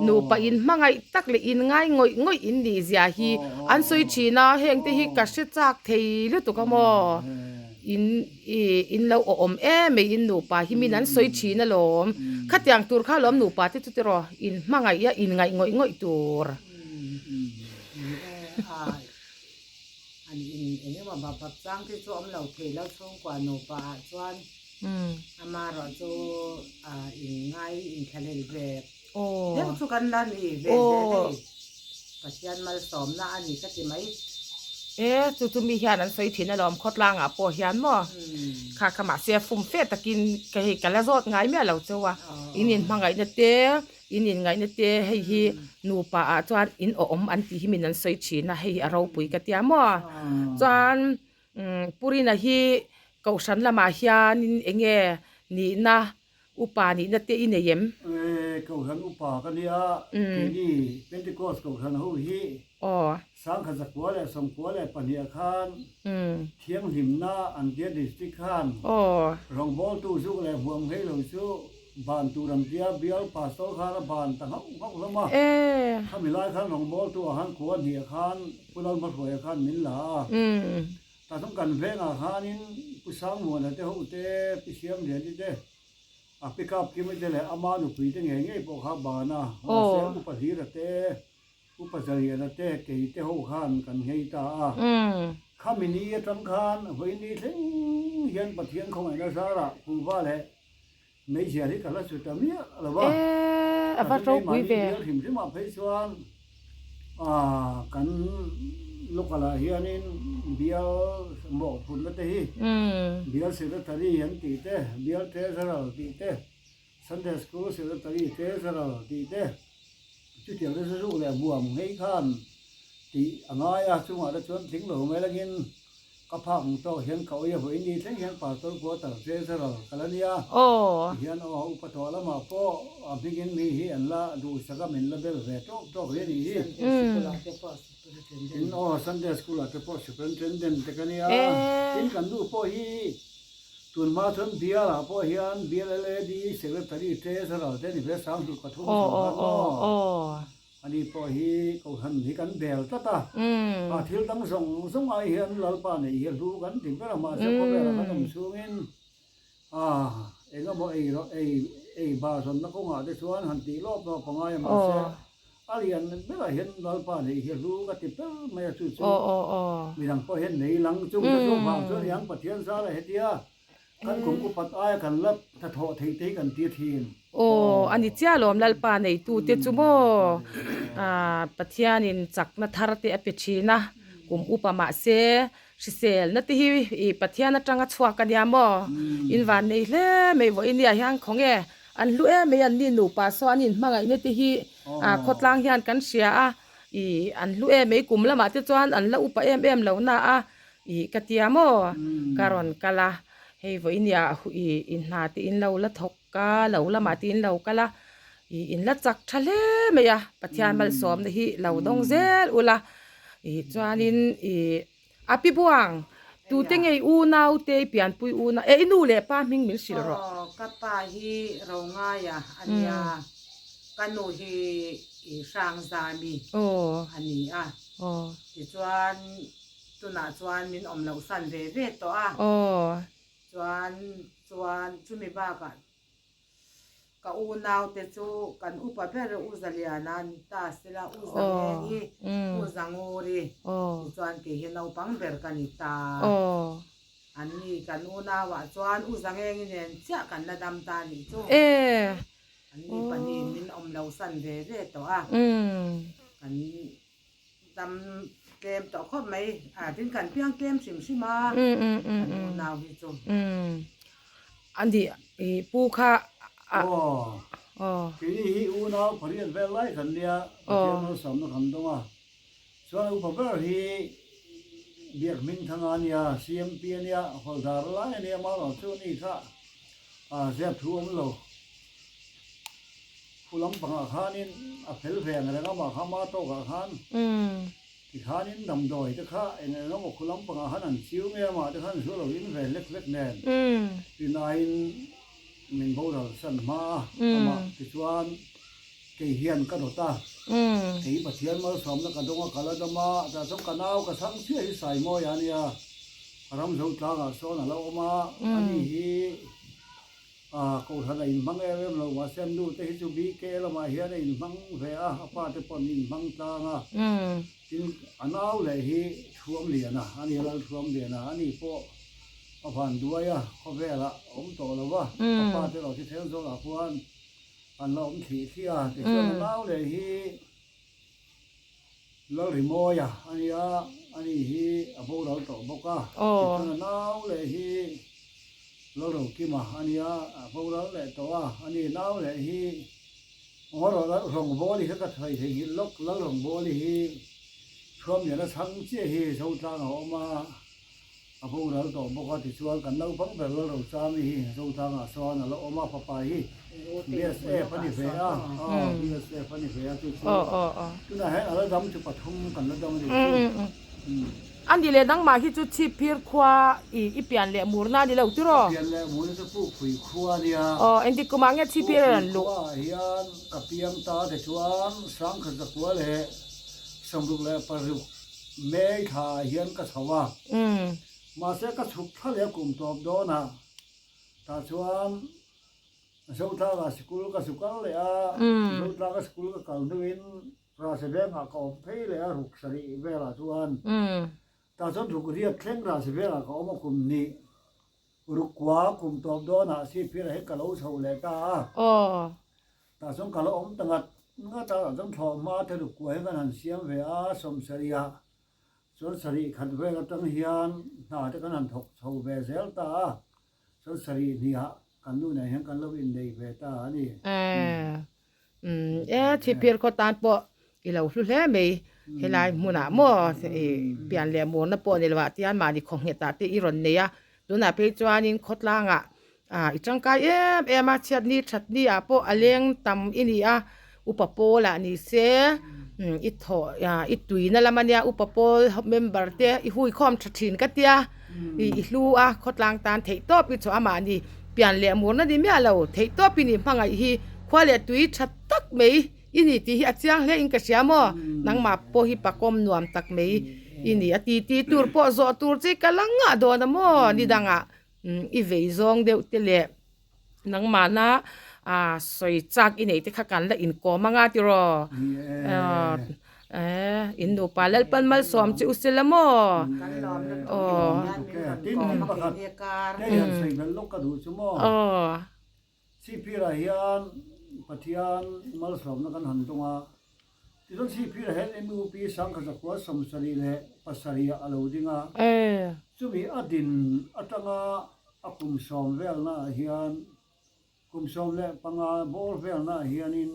Nupa in hmangaih tak leh in ngai ngawih ngawih in nih zia hi an sawi thin a, heng te hi ka hre chak thei lutuk a maw? In in lo awm em mai in nupa hi min an sawi thin alawm. Khatiang tur kha alawm nupa te chu tiraw in hmangaih a in ngaih ngawih ngawih tur. An in eng emaw bap bap chang te chu awm lo thei lo chhungkua nupa ah chuan amaherawh chu in ngai inthlahlel ve deuh chu kan la ni ve zel hei Pathian malsawmna a ni ka ti mai. E chu chu mi hian an sawi thin alawm khawtlang ah pawh hian maw kha kha mahse fum fe takin ka hei ka la zawt ngai miah lo cheu a in inhmangaihna te In inngaihna te hei hi nupa ah chuan in awm an tih hi min an sawi thin a, hei hi a ropui ka tia maw? Chuan Purina hi Kohhran lamah hianin eng nge nihna upa nihna te i nei em? Kohhran upa ka nia, keini Pentecost Kohhran ho hi Sangkhat zakua leh sawmkua leh pahniha khan thianghlimna an tia district khan rawngbawltu zuk leh hmuam nghei lo chu ban tur an tia bial pastor khan a ban ta nghauh nghauh hlawm a. Khami lai khan rawngbawltu ah khan khua hnih khan Pu Lalhmahruaia khan min la a. Tah chuan kan vengah khanin Pu Sangmuana te ho te, Pi Siamliani te, a pickup kimi te leh ama nupui te ngei ngei pawh kha ban a. Mahse Upa Hlira te, Upa Zaliana te kei te ho khan kan nghei ta a. Khami ni atang khan vawiin ni thleng hian Pathian khawngaihna zarah kuhva leh meizial hi ka la chu ta miah lo va. A va ropui ve. Bial hrim hrimah phei chuan kan local ah hianin bial mawhphurhna te hi bial secretary an tih te, bial treasurer tih te, Sunday School Secretary Treasurer tih te chutiang te chu zuk leh buam ngei khan tih a ngai a, chungah te chuan tling lo mai langin ka phak ang tawk hian ka awih a vawiin ni thleng hian Pastor Quarter Treasurer ka la nia ti hian aw upa tawh lamah pawh a hmingin mi hi an la duhsak a min la bel ve tawk tawk hle a nih hi. Tin aw Sunday School ah te pawh Superintendent te ka nia tin kan nu pawh hi Tun hma chuan bial ah pawh hian bial LAD Secretary Treasurer te ni ve 25 khan maw? A ni. pawh hi Kohhran hi kan bel tlat a, a thil dang zawng zawng ai hian Lalpa neih hi a hlu kan ti ber a, mahse khawvelah kan awm chhungin a eng emaw ei rawh ei ei bar zawnna kawngah te chuan han tih lawp lawp a ngai a, mahse a lian berah hian Lalpa neih hi a hlu ka ti ber mai a, chu chu midang pawh hian nei lang chung te chu vang chuan iang Pathian zara hetia Kan kum upat aia kan la hnathawh theih te hi kan ti thin. Aw, a ni chiah lawm Lalpa neitute chu maw Pathianin chakna thar te a pe thin a, kum upa mahse hriselna te hi i Pathian atanga chhuak a nia maw? In van nei hle mai vawiin nia hian khawnge an hlu em mai an ni nupa saw an inhmangaihna te hi khawtlang hian kan hria a, i an hlu em mai kum lamah te chuan an la upa em em lo na a. Ih ka tia maw? Ka rawn kal a, hei vawinia ih in hna te in lo la thawk a, lo lamah te in lo kal a, ih in la chak tha hle mai a, Pathian malsawmna hi lo dawng zel ula, ih chuanin ih a pi buang tute ngei unau te i pianpui unau eh i nu leh pa hming min hrilh rawh. Aw ka pa hi Rongaia a nia, ka nu hi ih Hrangzami a ni a, tichuan Tunah chuan min awm loh san ve ve tawh a. Aw. Chuan chuan chumi bakah ka unaute chu kan upa ber U Zaliana ni ta sela U Zangengi, U Zanguri tichuan kei hi naupang ber ka ni ta. Aw. Anni kan unauah chuan U Zangengi nen chiah kan la dam ta nih chu. E. Anni pahnihin min awm loh san ve ve tawh a. Kan. Tam tlem tawh khawp mai. A tin kan piang tlem hrim hrim a. Kan unau hi chu. Ani i pu kha a. Aw. Aw. Keini hi unau pariat vel lai kan nia Pathian malsawmna kan dawng a. Chuan upa ber hi Biak Hmingthanga a nia, CMP a nia, Hawldar lai a nia, Maurawng chu a ni kha a ziak thu awm lo. Khu lampangah khanin a fel ve ang reng a, mah kha ma tawkah khan tikhanin damdawi te kha eng eng emaw khu lampangah khan an chiu nge a, mah te khan zu lo in ve hlek hlek nen rinaiin min boral san hma a, amah tichuan kei hian ka dawt a, kei Pathian malsawmna ka dawng a, ka la dam a, tah chuan ka nau ka chhang chiah hi Saimawia a nia, Ramzo tlangah sawn a lo awm a, ani hi. A Kohhran a inhmang em em lo, mahse an nu te hi chu BK lamah hian a inhmang ve a, a pa te pawh an inhmang tlang a. Tin, a nau leh hi Thuamliana a ni a, Lalthuamliana a ni pawh a van duai a, khawvelah a awm tawh lo va, a pa te erawh thisen zawlah khuan an la awm thlih thlih a, tichuan a nau leh hi Lalrimawia a nia, ani hi a boral tawh bawk a, tichuan a nau leh hi Lalrokima a nia, a boral leh tawh a, ani nau leh hi Ngaw Rawngbawli kha ka thai theihnghilh lawk, Lalrawngbawli hi Thuamliana chhang chiah hi Zotlang a awm a. A boral tawh bawk a, tichuan kan naupang ber Lalrochami hi Zotlangah sawn a la awm a, fapa hi BSF a ni ve a, aw BSF a ni ve a chu chu tunah hian a la dam chu pathum kan la dam a ni chu. A ni leh nangmah hi chu Chhipphir khua i i pian leh murna a ni lo tiraw? Ka pian leh murna chu Pukpui khua a nia. Aw engtik kumah nge Chhipphir a rawn luh? Pukpui khuaah hian ka piang ta tichuan Sangkhat zakua leh 66. May thla ah hian ka chho a, mahse ka chhuk thla leh kum tawp dawn a, tah chuan Zotlangah sikul ka zu kal leh a, Zotlanga sikul ka kal hnuin Rasivengah ka awm phei leh a, ruk sarih velah chuan tah chuan ruk riat thleng Rasivengah ka awm a kum hnih ruk kua kum tawp dawnah Sihphirah hi ka lo chho leh ta a. Tah chuan ka la awm ta ngat ngat a, chuan thlawh hma te ruk kuah hi kan han siam ve a, sawmsarihah chuan sarih khat vel atang hian hna te kan han thawk chho ve zel ta a, chuan sarih hnihah kan nu nen hian kan lo innei ve ta a ni. Umm e Chhipphir khaw tan pawh i lo hlu hle mai, helai hmunah maw i pian leh murna pawh ni lovah tian mahni khaw nghetah te i rawn nei a, tunah phei chuanin khawtlangah ah i tangkai em em a, chhiatni thatni ah pawh a leng tam i ni a, upa pawl ah ni se i thawh ah i tuina lam a nia upa pawl member te i hui khawm tha thin ka tia i i hlu a khawtlang tan theih tawp i chhuah a mahni pian leh murna ni miah lo theih tawp i ni hmangaih hi khua leh tui tha tak mai. I ni tih hi a chiang hle in ka hria maw? Nangmah pawh hi pakawm nuam tak mai i ni a ti ti tur pawh zawh tur che ka la ngah dawn a maw? Ni dangah i vei zawng deuh te leh nangmahna sawi chak i neih te kha kan la inkawm anga tiraw? In nupa Lalpan malsawm che u sela maw? Aw. Chhipphirah hian Pathian malsawmna kan han dawng a, tichuan Chhipphirah hian MUP Sangkhazakua 77 ah a lo ding a, chumi a din atanga a kum sawm velnaah hian kum 15 bawr velnaah hianin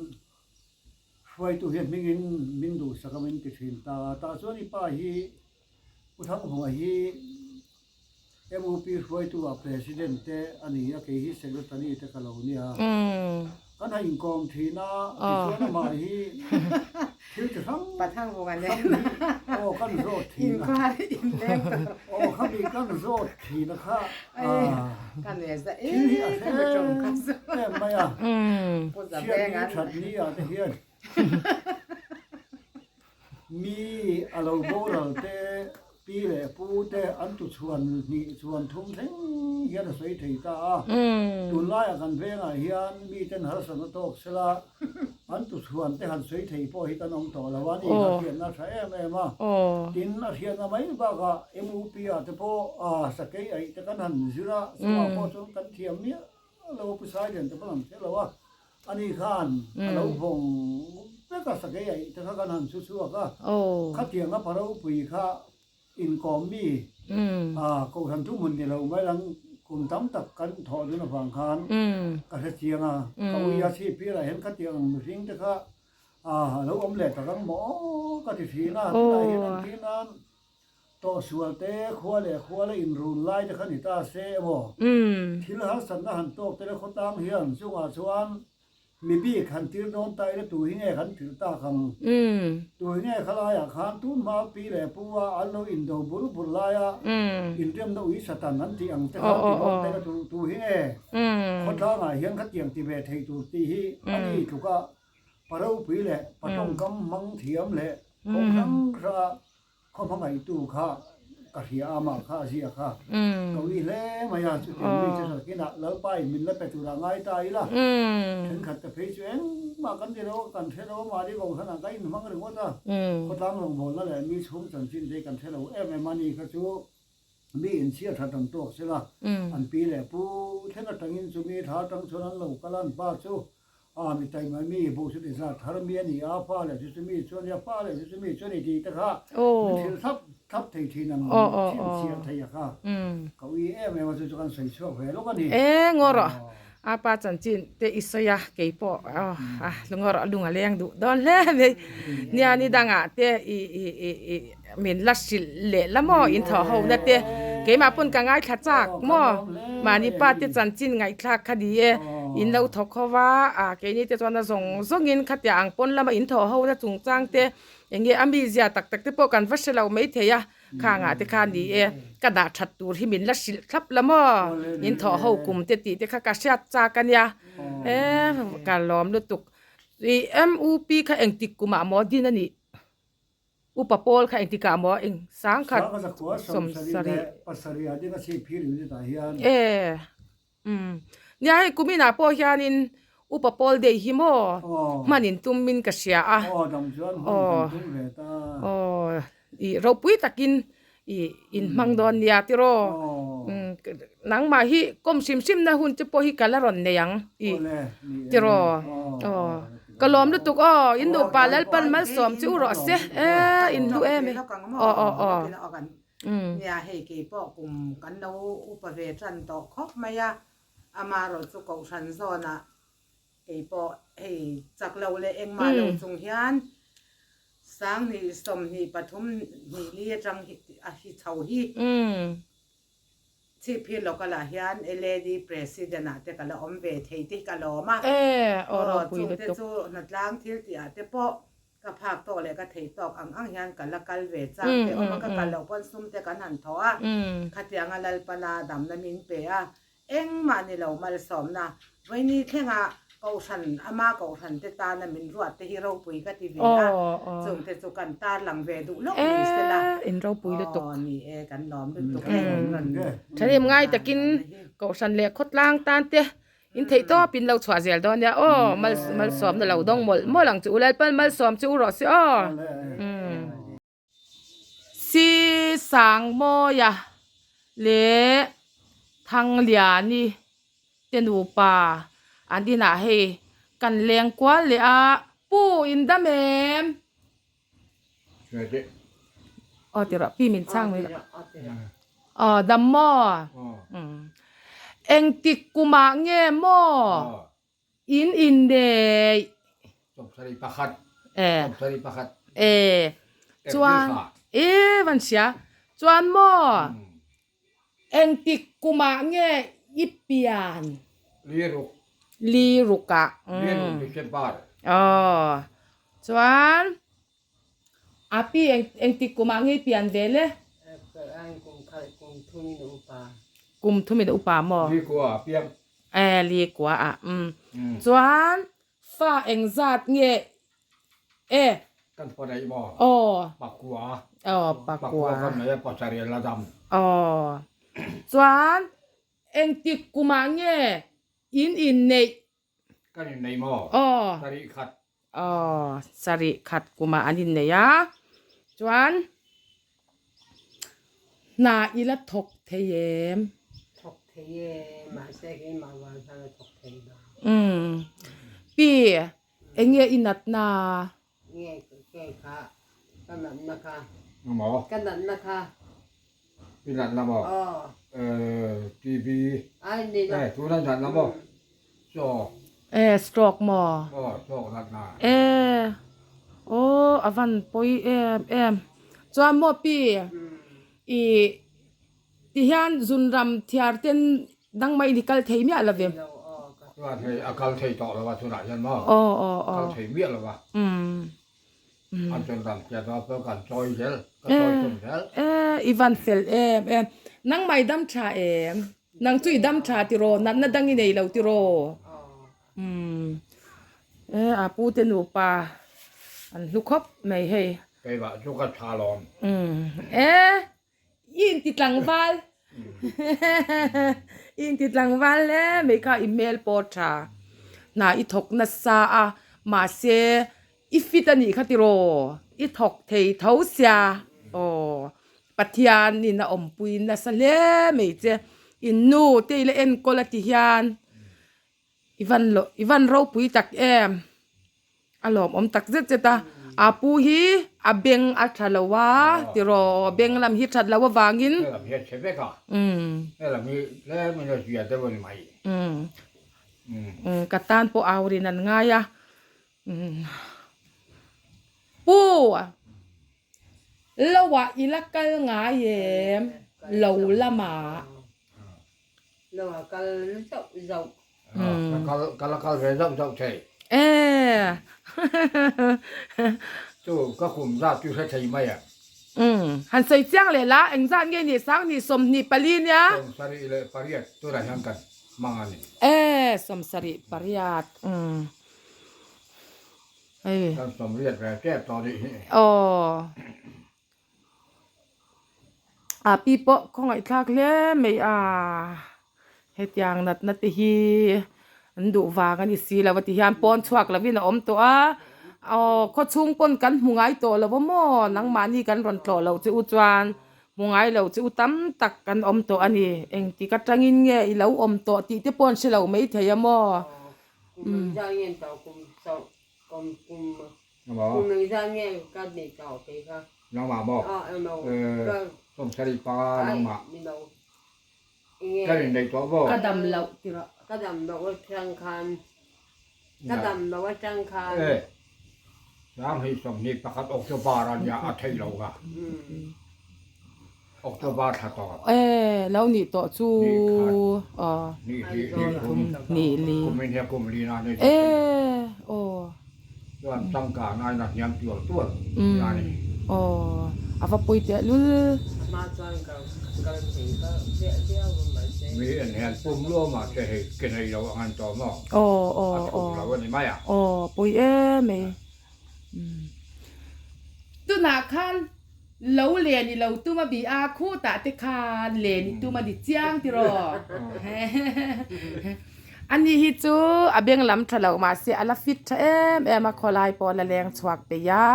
hruaitu hian hmingin min duhsak a min ti thin ta a, tah chuan i pa hi Pu Thangvunga hi MUP hruaitu ah President te a ni a, kei hi Secretary te ka lo nia. Kan ha inkawm thin a, tichuan amah hi thil ti hrang hrang hi aw kan zawt thin a, aw khami kan zawt thin a kha thil hi a hre em mai a, chhiat ni that ni ah te hian. Mi a lo boral te, pi leh pu te an tu chhuan hnih chhuan thum thleng hian a sawi thei ta a. Tunlaiah kan vengah hian miten harsatna tawk sela an tu chhuan te han sawi thei pawh hi kan awm tawh lo a ni. A hriatna a tha em em a. Tin, a hriatna mai bakah MUP ah te pawh sakei aih te kan han zir a, chungah pawh chuan kan thiam miah lo a, pu Sailian te pawh an hre lo a. Ani khan a lo vawng vek a, sakei aih te kha kan han chhu chhuak a, khatiang a paropui kha inkawm mi kohhran thuhmun ni lo mai lang kum tam tak kan thawh dun avang khan ka hre chiang a, ka ui a chhipirah hian khatiang ang mihring te kha a lo awm leh tak ang maw ka ti thin a, tunah hian entir nan Tawhsual te, khua leh khua la inrun lai te kha ni ta se emaw? Thil harsatna han tawk te le khawtlang hian chungah chuan mi bik han tir dawn ta ila tu hi nge kan tirh tak ang? Tu hi nge khalaiah khan tun hma pi leh pu a an lo indo bur bur laia inremna ui satan an tih ang te khan ti dawn ta ila tu hi nge khawtlangah hian khatiang ti ve thei tur tih hi a ni tluka pa ropui leh pa tawngkam hmang thiam leh kawng hrang hranga Khaw hmangaihtu kha ka hria a, amah kha a ziak a, ka ui hle mai a, chutiang mi chu zakinah Lalpa in min la pe turah ngai ta ila, thenkhat te phei chu engmah kan ti lo a, kan hre lo a, mahni kohhranah ka inhmang ringawt a, khawtlang rawngbawlna leh mi chhung chanchin te hi kan hre lo em em a ni kha chu mi inchhiat that an tawk sela, an pi leh pu thleng atangin chumi thla atang chuan an lo kal a, an pa chu A mi taima mi bo chu ti zat thar mi a ni a, fa leh chu chu mi chu a nia, fa leh chu chu mi chu a ni tih te kha min hrilh thlap thlap thei thin ang chhin chhiah thei a kha ka ui em em a chu chu kan sawi chhuak ve lawk a ni. E ngaw rawh a pa chanchin te i sawi a kei pawh a ngaw rawh lung a leng duh dawn hle mai nia ni dangah te i i i i Min la hrilh leh la maw in thawh ho na te keimah pawn ka ngaithla chak maw mahni pa te chanchin ngaihthlak kha ni e in lo thawk ho va a keini te chuan a zawng zawng in khatia ang pawn lama in thawh ho na chungchang te eng nge a mizia tak tak te pawh kan va hre lo maithei a khangah te kha ni e ka dah that tur hi min la hrilh thlap la maw in thawh ho kum te tih te kha ka hriat chak a nia e ka lawm lutuk ih M_U_P kha engtik kumah maw din a nih. Upa Paul kha engtikah maw eng 1000 70 pasarih ah ding a chhip phir unit ah hian. E umm nia hei kuminah pawh hianin Upa Paul Day hi maw hman in tumin ka hria a. Aw dam chuan hman kan tum ve ta. Aw i ropui takin i in hmang dawn nia tiraw. Nangmah hi kawm hrim hrim na hun te pawh hi ka la rawn nei ang i tiraw aw ka lawm lutuk aw in nupa Lalpan malsawm chu u rawh se e in hlu em e aw aw aw Nia hei kei pawh kum kan lo upa ve tan tawh khawp mai a amaherawh chu kohhran zawnah Kei pawh hei chak lo leh engmah lo chung hian 20 23 hnih li atang a hi chho hi chhip hi local ah hian LAD president ah te ka la awm ve thei te hi ka lawm a. Chung te chu hnatlang thil tih ah te pawh ka phak tawk leh ka thei tawk ang ang hian ka la kal ve chang te awm a, ka kal loh pawn sum te kan han thawh a, khatianga Lalpana damna min pe a, Engmah ni lo malsawmna Vaini thlengah. Kohhran, ama kohhran te tana min ruat te hi ropui ka ti ve a, chung te chu kan tarlang ve duh lawk ni se la. In ropui lutuk. Aw ni e, kan lawm lutuk e, min rawn Thahnem ngai takin kohhran leh khawtlang tan te in theih tawp in lo chhuah zel dawn nia aw, malsawmna lo dawng mawlh mawlh ang chu u Lalpan malsawm chu u rawh se aw. Si Sangmawia leh Thangliani te nupa an inah hei kan leng kual leh a, Pu in dam em? Aw ti rawh, pi min chhang mai rawh. Aw dam maw? Engtik kumah nge maw? In inneih. 21. E. 21. E. Chuan e van hria. Chuan maw engtik kumah nge i pian? Liruk. Lirukah. Liruk December. Aw. Chuan a pi engtik kumah nge i pian ve le? Kum khat kum thumin upa. Kum thumin upa maw? Likua piang. E li kua a umm. Chuan fa engzat nge e. Kan fa neih maw? Aw. Pakua. Aw pakua. Pakua kan nei a pasarih la dam. Aw. Chuan engtik kumah nge in inneih? Kan inneih maw? Aw. Sarih khat. Aw sarih khat kumah an inneih a. Chuan hna i la thawk thei em? Thawk thei e, mahse keimah vang hian a thawk thei lo. Umm. Pi, enge i natna? Nge ke kha, ka natna kha. Maw? Ka natna kha. I natna maw? Aw. TB. Ai ni lo. Eh, tuna natna maw? Stroke. Eh, stroke maw? Aw, stroke natna. Eh, aw a van pawi em em. Chuan maw pi, i ti hian zunram thiar ten dang mai ni kal thei miah lo ve. Chuan hei a kal thei tawh lo a tunah hian maw? Aw aw aw. Kal thei miah lo a. An zunram thiar chuan pawh kan chawi zel, ka chawi tum zel. Eh, i van fel em em. Nangmah i dam tha em? Nang chu i dam tha tiraw? Natna dang i nei lo tiraw? Umm. Eh, a pu te nupa an hlu khawp mai hei. Keimah chu ka tha lawm. Umm. Eh, i inti tlangval. I inti tlangval hle mai kha i hmel pawh tha. Hna i thawk nasa a, mahse I fit a nih kha tiraw? I thawk thei tho sia. Aw, Pathian in a awmpui nasa hle mai che. In nu te ila enkawl a ti hian i van lo i van ropui tak em? A lawmawm tak zet zet a. A pu hi a beng a tha lo a tiraw? Beng lam hi that loh avangin. He lam hi a chhe vek a. He lam hi tlem in a zia deuh a ni mai. Ka tan pawh au rin an ngai a. Pu, lo ah i la kal ngai em? Lo lamah. Lo ah kal zauh zauh. Ka la kal ve zauh zauh thei. E. Chu ka kum zat chu hre thei mai a. Han sawi chiang leh la, engzat nge ni sang ni 24 nia? 78 tunah hian kan hmang a ni. E, 78. Hei. Kan 80 ve tep tawh nih hi. Aw. A pi pawh khawngaihthlak hle mai a. Hetiang natna te hi an duh vang a ni si lo a ti hian pawn chhuak lovin a awm tawh a. Aw khawchhung pawn kan hmu ngai tawh lo a maw nangmahni kan rawn tlawh loh che u chuan hmu ngai lo che u tam tak kan awm tawh a ni. Engtik atangin nge i lo awm tawh tih te pawh an hre lo maithei a maw. Kum engzah nge tawh kum sawm kum kum kum engzah nge ka nei tawh kei kha. Nangmah maw? Aw emaw ka. 75 nangmah. Ni lo. Enge. Ka in nei tawh maw? Ka dam loh ti rawh. Ka dam loh atang khan ka dam loh atang khan. E 2021 October a nia a theih loh ka. October thla tawh. E lo nih tawh chu aw. Ni khat ni hnih ni thum ni li. Kum in hian kum li na nei E aw. Chuan changkan aina hniam tual tual a ni. Aw a va pawi teh lul. A hma chuan ka kal thei ka viau viau a mahse. Mi en hian pum luam ah te hei ke nei lo ang an tawh maw? A thum lo a ni mai a. Aw pui em ei. Tunah khan lo len i lo tum a bi a, khutah te khan len i tum a ni chiang tiraw? Ani hi chu a beng lam tha lo mahse a la fit tha em em a, khawlai pawh a la leng chhuak peih a,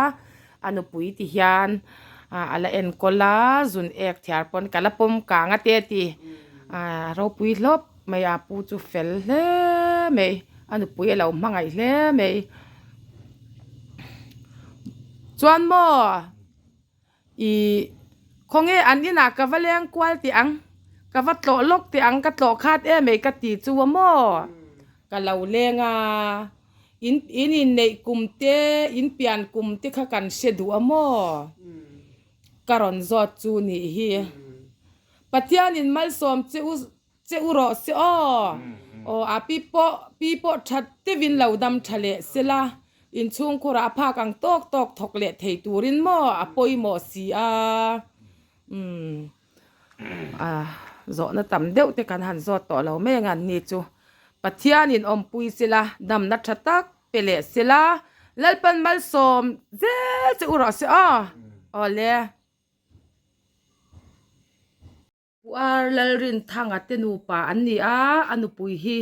a nupui ti hian a la enkawl a, zun ek thiar pawn ka la pawm kang a te a ti, a ropui hlawp mai a, pu chu fel hle mai, a nupui a lo hmangaih hle mai. Chuan maw ih khawnge an inah ka va leng kual teh ang ka va tlawh lawk teh ang ka tlawh khat em ei ka ti chu a maw ka lo leng a in in inneih kum te in pian kum te kha kan hre duh a maw ka rawn zawt chu nih hi Pathianin malsawm che u Che u rawh se aw. Aw a pi pawh pi pawh tha tevin lo dam tha leh se la, inchhungkhurah a phak ang tawk tawk thawk leh thei turin maw a pawimawh si a. Umm a zawhna tam deuh te kan han zawt tawh lo mai ang an ni chu. Pathianin awmpui se la, damna tha tak pe leh se la, Lalpan malsawm zel che u rawh se aw. Aw le. Puar Lalrinthanga te nupa an ni a, a nupui hi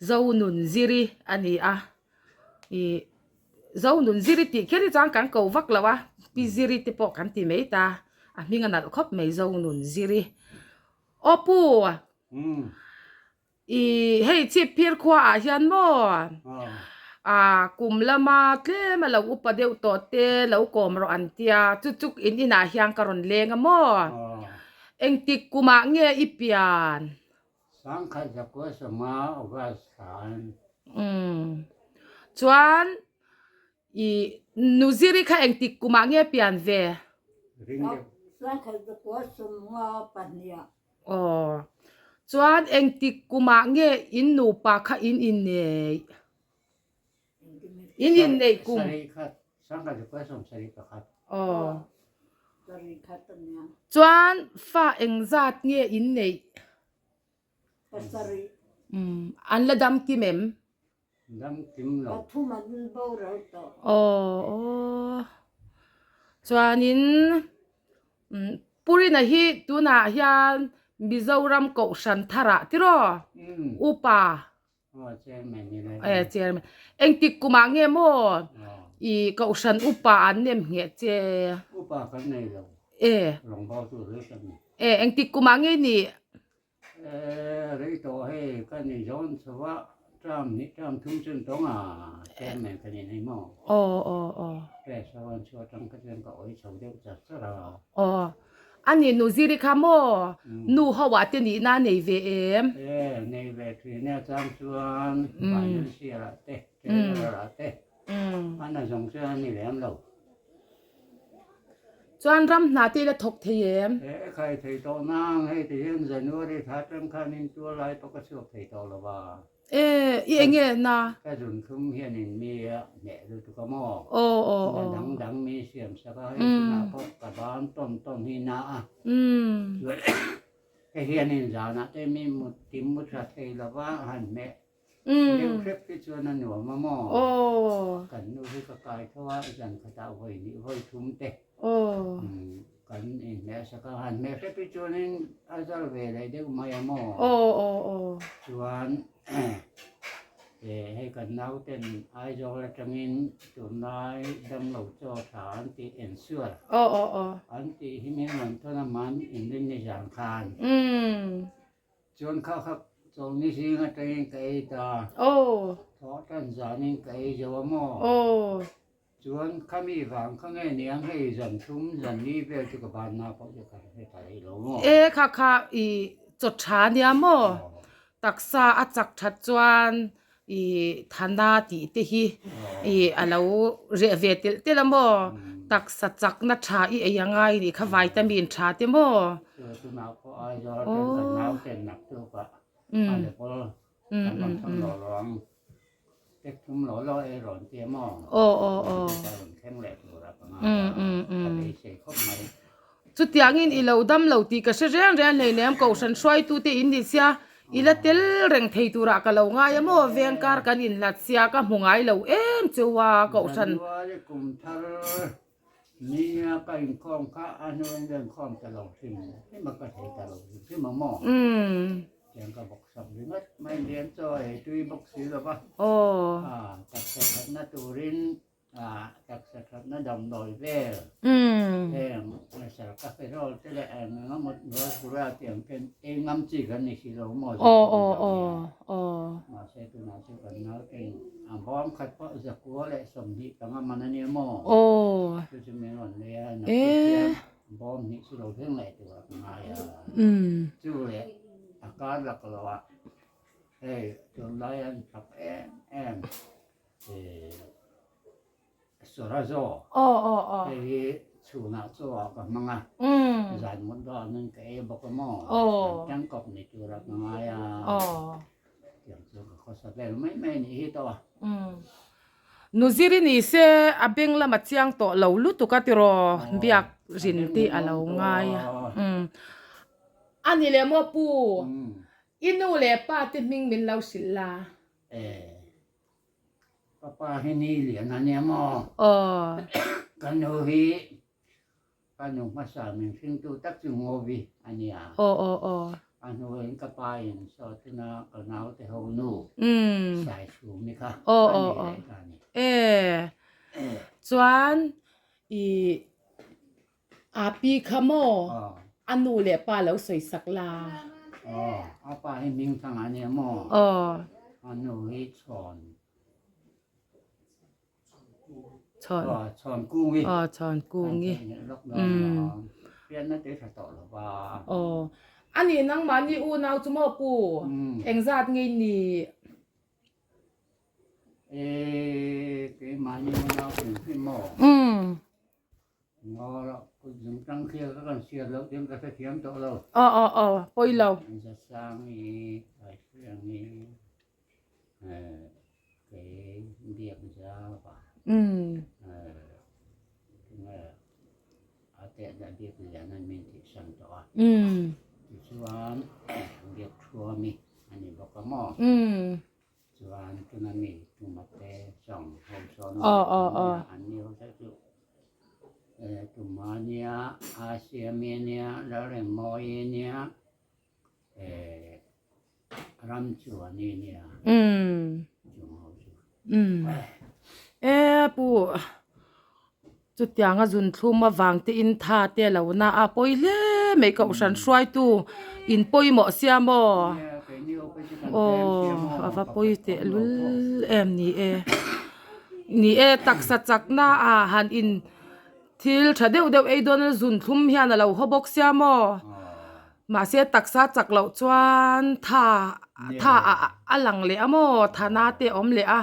Zonunziri a ni a, ih Zonunziri tih kher hi chuan kan ko vak lo a, Pi Ziri te pawh kan ti mai ta, a hming a nalh khawp mai Zonunziri. Aw pu, I hei chhip phir khua ah hian maw ah kum lama tlem a lo upa deuh tawh te lo kawm rawh an tia chu chu in inah hian ka rawn leng a maw engtik kumah nge i pian? Sangkhat zakua sawma August thlan. Umm chuan i Nuziri kha engtik kumah nge pian ve? Ring deuh. Sangkhat zakua sawma pahniha. Aw. Chuan engtik kumah nge in nupa kha in inneih? In inneih kum? Sarih khat, sangkhat zakua sawmsarih pakhat. Aw. Chuan fa engzat nge in neih? Pasarih. Umm, an la dam kim em? Dam kim lo. Pathum an boral tawh. Aw aw. Chuanin Purina hi tunah hian Mizoram Kohhran tharah tiraw? Upa. Aw chairman ni lai. Eh chairman. Engtik kumah nge maw i Kohhran upa an nem ngheh che? Upa kan nei lo. Eh. Rawngbawltu hle kan ni. Eh engtik kumah nge ni? Eh, rei tawh hei ka ni zawn chho a, term hnih term thum chu an tawng a, chairman ka ni nei maw? Aw aw aw. Press ho an chhuah atang kha chuan ka awi chho deuh char char a. Aw, a ni nu ziri kha maw? Nu ho ah te nihna a nei ve em? Eh, nei ve thin e, chang chuan financial ah te, treasurer ah te, a na zawng chuan a ni lem lo. Chuan ram hna te ila thawk thei em? He khai thei tawh nang, hei ti hian January thla atang khan in tual lai pawh ka chhuak thei tawh lo va. E, i eng nge na? Ka zun thlum hian in mi a hneh lutuk a maw? Aw, aw, Na aw. dang dang mi siam sak a, hei tunah pawh ka ban tawn tawn hi na a. Chuan hei hian in zanah te mi mut tim mu tha thei lo va, han hmeh Deuh hrep hi chuan a nuam a maw? Kan nu hi ka kai tho a, zan khatah vawi hnih vawi thum te kan inhmeh sak a, han hmeh hrep hi chuanin a zal ve leh deuh mai a maw? Chuan hei kan nauten Aizawl atangin tunlai damlo chaw tha an tih ensual an tih hi min rawn thawn a man inrinni zan khan. Chuan kha kha chawlni zing atangin ka ei ta. Aw. Thawh tan zanin ka ei zo a maw? Aw. Chuan khami vang kha nge niang hei zan thum zan ni vel chu ka ban na pawh chu ka hre ta rih lo maw? E kha kha i chaw tha nia maw? Taksa a chak that chuan i thana tih te hi i a lo reh ve telh telh a maw taksa chakna tha i ei a ngai nih kha vitamin tha te maw aw aw aw. Chu Chutiangin i lo dam lo tih ka hre reng reng hleinem kohhran hruaitute in ni sia i la tel reng thei turah ka lo ngai a maw veng kar kan inhlat sia ka hmu ngai lo em cheu a kohhran. January kum thar nia ka inkhawm kha a hnuin ka inkhawm ta lo hrim hrim a ka thei ta lo hrim hrim a maw tiang ka bawk sak ringawt mai lian chaw ei tui bawk si lo va taksa thatna turin Taksa thatna damdawi vel heng sarkaferol te leh eng eng emaw rasgula tih ang ten ei ngam chi kan ni si lo maw mahse tunah chu kan nauten a bawm khat pawh zakua leh 20 panga man a nia maw chu chu min rawn lei a naktuk hian bawm hnih chu lo thleng leh tur a ka ngai a chu leh a kar laklawh ah hei tunlai an chak em em. Sawrazo hei hi chhunah chaw ah ka hmang a, zan mut danin ka ei bawk a maw, an tangkawp ni tura ka ngai a, tiang chu ka khawsa vel mai mai a nih hi tawh a. Nuziri ni se a beng lama chiang tawh lo lutuk a tiraw biak rin tih a lo ngai a. A ni leh maw pu, i nu leh pa te hming min lo hrilh la. Ka pa hi ni lian a nia maw? Aw. Ka nu hi ka nu hmasa min hringtu tak chu Ngovi a nia. Aw aw aw. A hnuin ka pa in saw tuna ka naute ho nu Saichhumi kha a ni leh ta a ni. E chuan i A pi kha maw? A nu leh pa lo sawi sak la. Aw, a pa hi hming thang a nia maw? Aw. A nu hi Chhawn. Chhawn. Aw, Chhawn Kungi. Aw, Chhawn Kungi. Umm. Pianna te tha tawh lo va. Aw. A nih nangmahni unau chu maw pu? Engzat nge i nih? E, keimahni unau hrim hrim maw? Umm. Aw aw aw pawi lo. Umm. Umm. Umm. Chuan tuna mi tumate sawng ho sawn Aw aw aw. an ni ho te chu tuma nia Asiami nia Lalrengmawii nia Ramchuani nia chung ho chu. Umm e pu Chutianga zunthlum avang te in tha te lo na a pawi hle mai kohhran hruaitu in pawimawh sia maw aw a va pawi teh lul em ni e ni e taksa chakna ah han in thil tha deuh deuh ei dawn a zunthlum hian a lo haw bawk sia maw mahse taksa chak loh chuan tha tha ah a lang leh a maw thana te a awm leh a.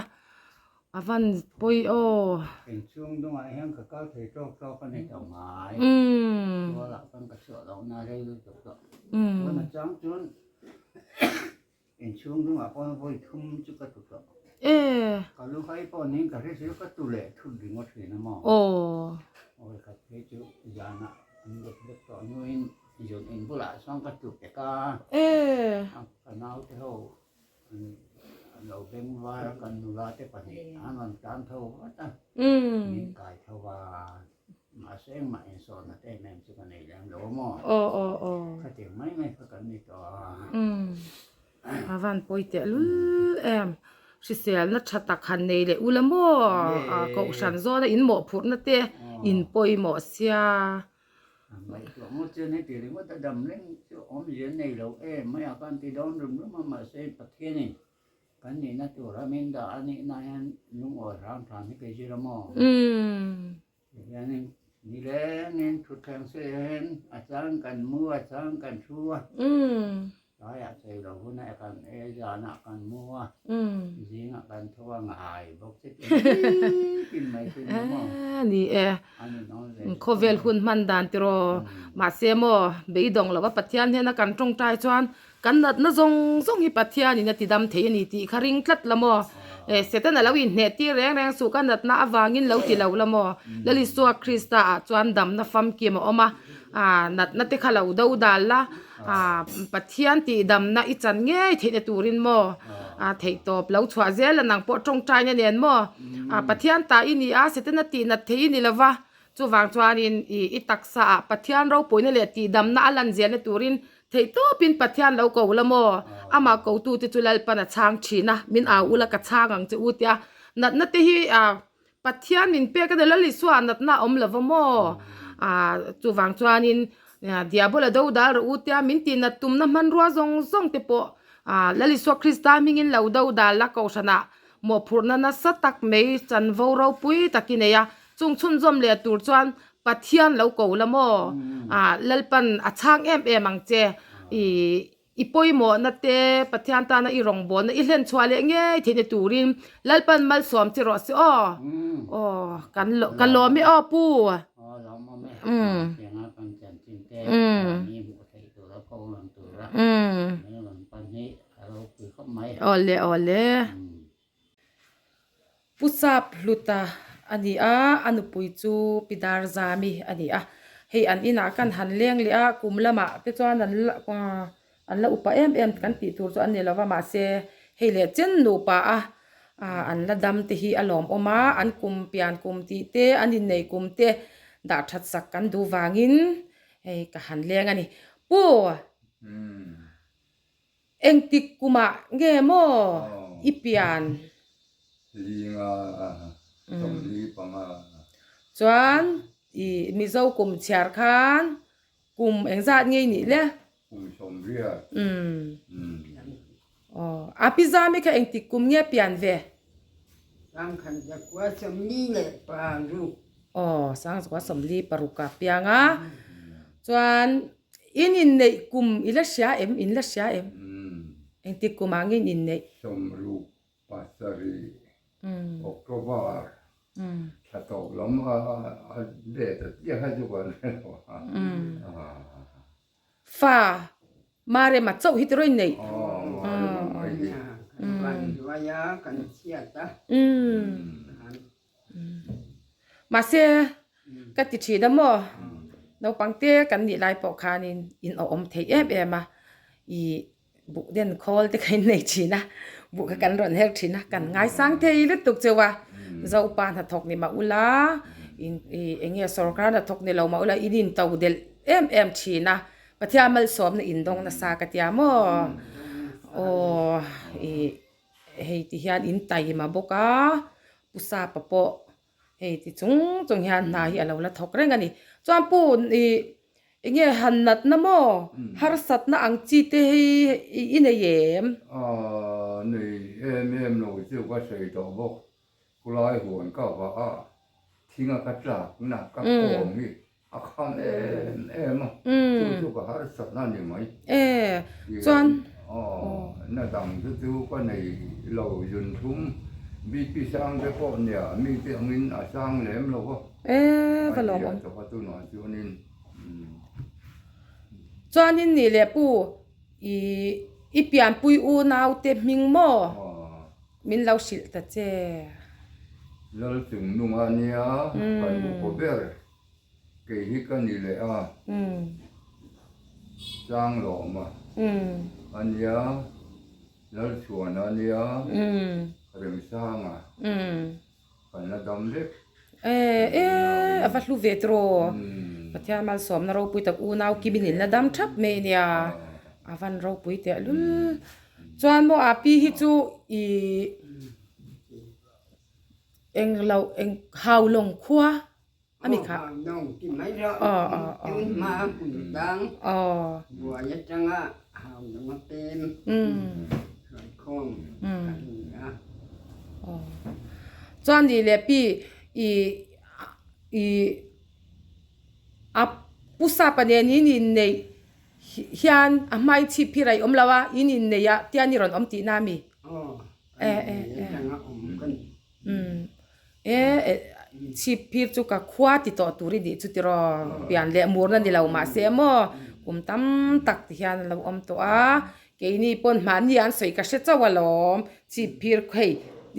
A van pawi aw. Inchhung dungah hian ka kal thei tawk tawk a ni tawh ngai. Tualah chuan ka chhuah loh na rei lutuk tawh. Chuan a chang chuan inchhung dungah pawh vawi thum chu ka tu tawh. Ka lu hai pawh niin ka hre sil ka tu leh thut ringawt thin a maw. Vawi khat phei chu zanah an let vek tawh hnuin zun in bulah chuan ka tu pek a. Ka naute ho An lo beng var a, kan nula te pahnih an rawn tlan tho vat a, min kai tho a, mahse engmah insawnna te em em chu ka nei lem lo a maw? Khatiang mai mai kha kan ni tawh a. A van pawi teh lul em, hriselna tha tak han nei leh ula maw, kohhran zawna in mawhphurhna te in pawimawh sia. Ngaihtuah ngawt chuan heti ringawt a dam reng chu awmzia nei lo em mai a, kan ti dawn rum rum a, mahse Pathianin kan nihna tura min dah a nihna hian lungawi hram hram hi kei zir a maw? Tihianin nilengin thutthleng se hian a chang kan mu a chang kan thu a. Tlaiah chei lo hunah kan e zanah kan mu a, zingah kan tho a ngai bawk che tin tin mai chu ni maw? Ni e, khawvel hun hman dan tiraw mahse maw beidawng lova Pathian hnena kan tawngtai chuan kan natna zawng zawng hi Pathianin a ti dam thei a ni tih kha ring tlat la maw? Satan a lo inhneh tir reng reng suh ka natna avangin lo ti lo la maw? Lal Isua Krista ah chuan damna famkim a awm a. Ah natna te kha lo do dal la, ah Pathian tihdamna i chan ngei theihna turin maw ah theihtawp lo chhuah zel a nang pawh tawngtaina nen maw ah Pathian ta i ni a, Setana tihnat thei i ni lo va, chuvang chuanin ih i taksa ah Pathian ropuina leh tihdamna a lan zelna turin theihtawpin Pathian lo ko la maw, amah kotute chu Lalpan a chhang thin a, min au ula ka chhang ang che u tia natna te hi ah Pathian min pek a ni, Lal Isua natna a awm lo va maw? Aaa chuvang chuanin Diabola do dal rawh u tia min tihnat tumna hmanrua zawng zawng te pawh aaa Lal Isua Krista hmingin lo do dal a, Kohhranah mawhphurhna nasa tak mai chanvo ropui tak i nei a, chung chhunzawm leh tur chuan Pathian lo ko la maw? Aaa Lalpan a chhang em em ang che ih. I pawimawhna te, Pathian tana i rawngbawlna i hlen chhuah leh ngei theihna turin Lalpan malsawm che rawh se aw. Aw, kan ka lawm e aw Pu. Awle awle. Pu Sap Hluta a ni a, a nupui chu Pi Darzami a ni a. Hei an inah kan han leng leh a, kum lamah te chuan an la an la upa em em kan tih tur chu an ni lo va, mahse hei leh chen nupa a an la dam te hi a lawmawm a, an kum pian kum tih te an innei kum te dah that sak kan duh vangin hei ka han leng a ni. Pu. Engtik kumah nge maw i pian? Linga 45. Chuan i Mizo kum chhiar khan kum engzat nge i nih le? Kum 80. Aw, a pi Zami kha engtik kum nge pian ve? 1946. Aw, 1946 ah piang a. Chuan In inneih kum i la hria em? In la hria em? Engtik kum ah nge in inneih? 67 October thla tawp lam a date a chiah kha chu kan hre lo a. Fa Marema chauh hi tiraw inneih? Aw Marema mai hi. Kan van hnuai a kan chhiat a. Mahse, ka ti thin a maw? Naupang te kan nih lai pawh khanin in awm thei em em a, ih buh den khawl te kha in nei thin a, buh kha kan rawn her thin a, kan ngaisang thei lutuk cheu a, Zopa hnathawk ni mah ula, in ih eng nge sorkar hnathawk ni lo mah ula in in to delh em em thin a, Pathian malsawmna in dawng nasa ka tia maw? Aw ih. Hei ti hian in taima bawk a, Pu Sapa pawh hei ti chung chung hian hna hi a lo la thawk reng a ni. Chuan Pu ih eng nge han natna maw harsatna ang chi te hi i nei em? Aaa nei em em lo chu ka sawi tawh bawk. Khulai huan ka vah a, thinga ka tlakna ka kawm hi A kham em em a, chu chu ka harsatna a ni mai. E, chuan. Aw, na dang chu chu ka nei lo zun thum, BP sang te pawh nia mi te angin a sang lem lo va. E, va lawm awm. A zia tawh a tunah chuanin. Chuanin nih leh pu, i i pianpui unaute hming maw? Min lo hrilh ta che. Lal chung nunga nia kan upa ber. Kei hi ka ni leh a, Changlawma a nia, Lalchhuana a nia, Remsanga kan la dam vek. E e a va hlu ve tiraw. Pathian malsawmna ropui tak unau kimin in la dam thap mai nia a van ropui tehlul. Chuan maw a pi hi chu i englo eng haulawng khua. A mi kha. Chuan nih leh pi i i a pu sapa nen in inneih hian a hmai chhip hi raih awm lo a in inneih ah tian i rawn awm tihna a mi? E chhip phir chu ka khua ti tawh tur i nih chu tiraw pian leh murna ni lo mahse maw kum tam tak ti hian a lo awm tawh a keini pawn mahni an sawi ka hre chauh alawm chhip phir hei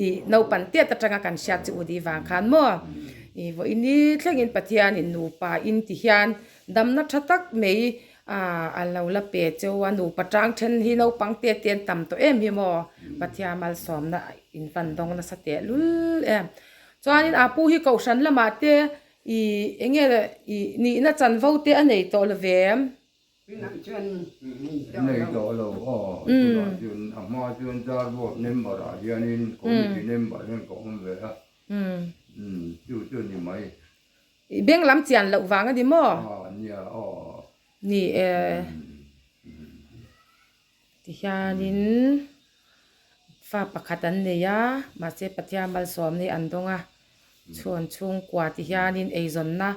ih naupang tiat atanga kan hriat chu u ni vang khan maw I vawiini thlengin Pathianin nupa in ti hian damna tha tak mai a lo la pe cheu a, nupa tang then hi naupang te te an tam tawh em hi maw? Pathian malsawmna in van dawng nasa teh lul em. Chuanin a pu hi kohhran lamah te i enge i nihna chanvo te a nei tawh lo ve em? Nei tawh lo aw, tunah chuan a hma chuan Dar Board member ah hianin committee member hian ka awm ve a, chu chu a ni mai. I beng lam chian loh vang a ni maw? Aw nia aw. Ni e. Tihianin fa pakhat an nei a, mahse Pathian malsawm hi an dawng a, chhuan chhungkua tihianin eizawnna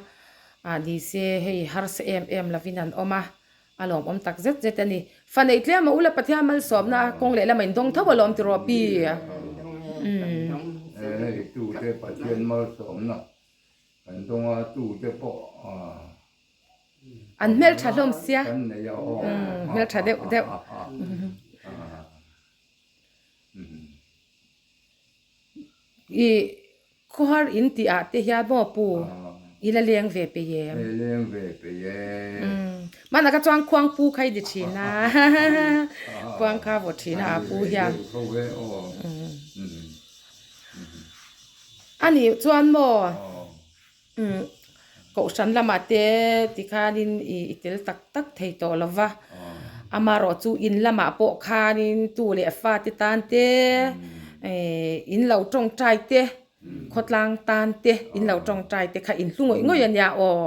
ah ni se hei harsa em em lovin an awm a, a lawmawm tak zet zet a ni. Fa neih tlem a ula Pathian malsawmna kawng leh lama in dawng tho alawm tiraw pi? Hei tute Pathian malsawmna kan dawng a, tute pawh ah. An hmeltha hlawm sia. Hmeltha deuh deuh. I khawhar in tih ah te hian maw pu i la leng ve pe em? Leng ve pe em. Hmanah kha chuan khuang pu kha i ni thin a. Khuang kha vaw thin a a pu hian. A nih chuan maw. Umm kohhran lamah te tikhanin ih i tel tak tak thei tawh lo va, amaherawh chu in lamah pawh khanin tu leh fate tan te eh in lo tawngtai te khawtlang tan te in lo tawngtai te kha in hlu ngawih ngawih a nia aw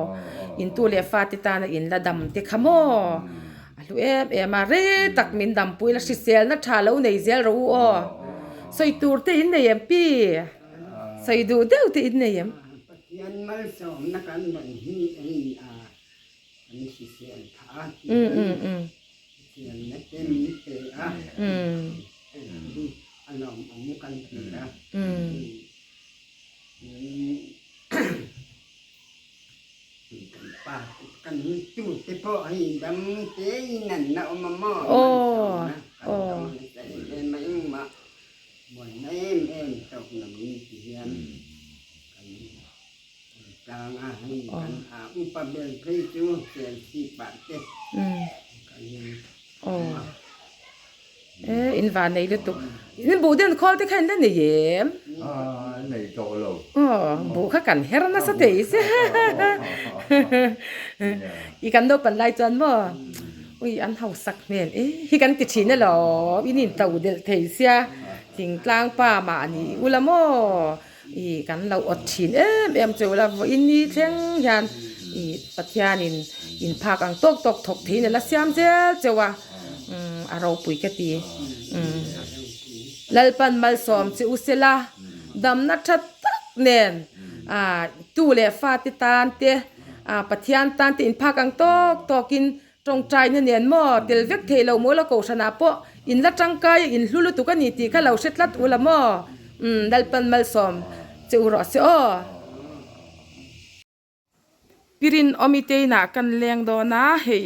in tu leh fate tana in la dam te kha maw a hlu em em a rei tak min dampui la hriselna tha lo nei zel rawh u aw sawi tur te in nei em pi. Sawi duh deuh te in nei em? Pathian malsawmna kan rawn hi eng ni a, kan hrisel phah a, Pathian hriselna te min pe a, hei a lawmawm kan ti a, kan pa kan tute pawh hei dam tein an la awm a maw, malsawmna kan dawng nasa em em a, engmah Buaina em em tawk lo in ti hian kan rawn tlang a, hei kan a upa ber phei chu Serchhip ah te kan awm a. E in van nei lutuk. In buh den khawl te kha in la nei em? A nei tawh lo. Aw buh kha kan her nasa thei se. I kan naupan lai chuan maw? Ui an hausak hmel e hi kan ti thin alawm in in to delh thei sia thingtlang pa mah ni ula maw i kan lo awt thin em em che ula vawiin ni thleng hian i Pathian in in phak ang tawk tawk thawk theiin a la siam zel cheu a umm a ropui ka ti umm Lalpan malsawm che u sela damna tha tak nen ah tu leh fate tan te ah Pathian tan te in phak ang tawk tawk in Tawngtaina nen maw tel vek thei lo maw la kohhranah pawh in la tangkai a in hlu lutuk a ni tih kha lo hre tlat u la maw umm Lalpan malsawm che u rawh se aw. Pirin awmi te inah kan leng dawn a hei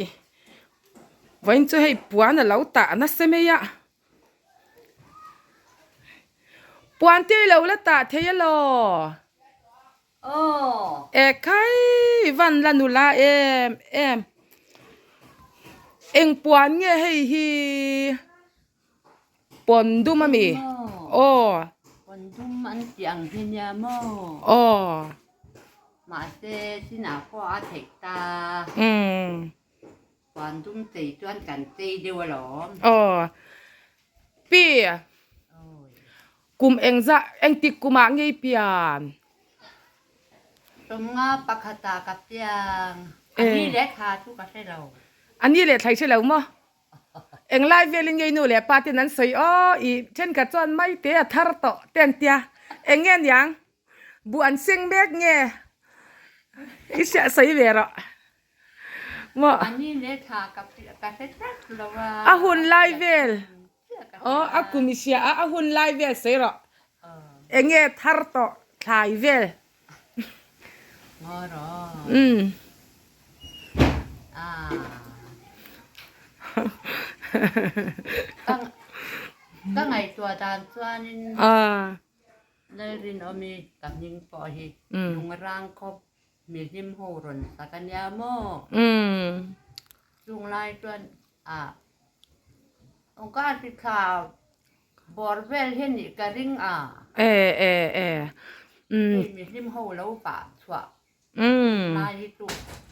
vawiin chu hei puan a lo tah nasa mai a puan te i lo la tah thei alaw. Aw. Ekhai van la nula em em. Eng puan nge hei hi pawn dum ami? Aw. Pawn dum an tih ang hi nia maw? Aw. Mahse chinah pawh a theih ta. Umm. Puan dum chei chuan kan chei deuh alawm. Aw. Pi. Kum engzah engtik kumah ngei pian? Sawmnga pakhatah ka piang. A ni leh thla chu ka hre lo. A ni leh thla i hre lo maw? Englai velin ngei nu leh pa ten an sawi aw i thenkhat chuan maite a thar tawh te an tia. Eng nge niang? Buh an seng mek nge? I hriat sawi ve rawh. Maw? A ni leh thla ka hre tlat lo a. A hun lai vel. Aw a kum i hria a, a hun lai vel sawi rawh. Eng nge thar tawh thlai vel. Ngaw rawh. Umm. Ah. Ka ngaihtuah dan chuanin. Ah. Lalrinawmi ka hming pawh hi lungrang khawp mihlim ho rawn sak a nia maw? Chung lai chuan a August thla bawr vel hi nih ka ring a. Hei mihlim ho lo vah chhuah Lai hi chu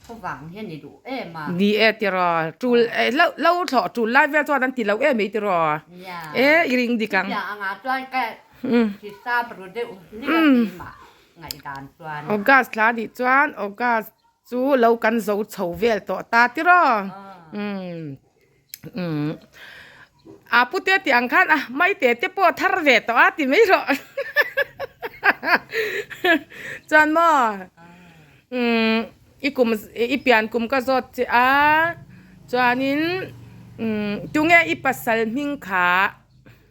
khuavang hian i duh em a. Ni e tiraw, tul lo lo thlawh tul lai vel chuan an ti lo em ei tiraw. E i ring dik ang. Chutiang angah chuan ka hisap ru deuh hlik a keimah ngaihdan chuan. August thla nih chuan August chu lo kan zo chho vel tawh ta tiraw. Umm a pute tih ang khan a maite te pawh thar ve tawh a ti mai rawh chuan maw umm i kum i pian kum ka zawt che a chuanin umm tunge i pasal hming kha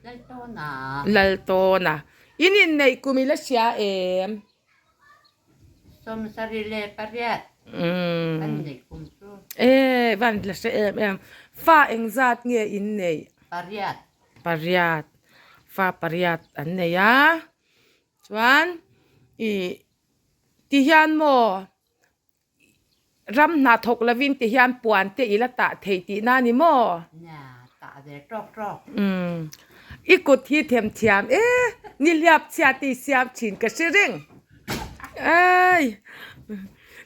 Laltawna Laltawna in inneih kum i la hria em? 78 kan neih kum chu. E van la hre em em. Fa engzat nge in neih? Pariat. Pariat. Fa pariat an nei a. Chuan i ti hian maw Ram hna thawk lovin ti hian puan te i la tah thei tihna a ni maw? Nia, tah ve tawk tawk. Umm, i kut hi themthiam e, ni hliap chhia te i siam thin ka hre reng. Ai,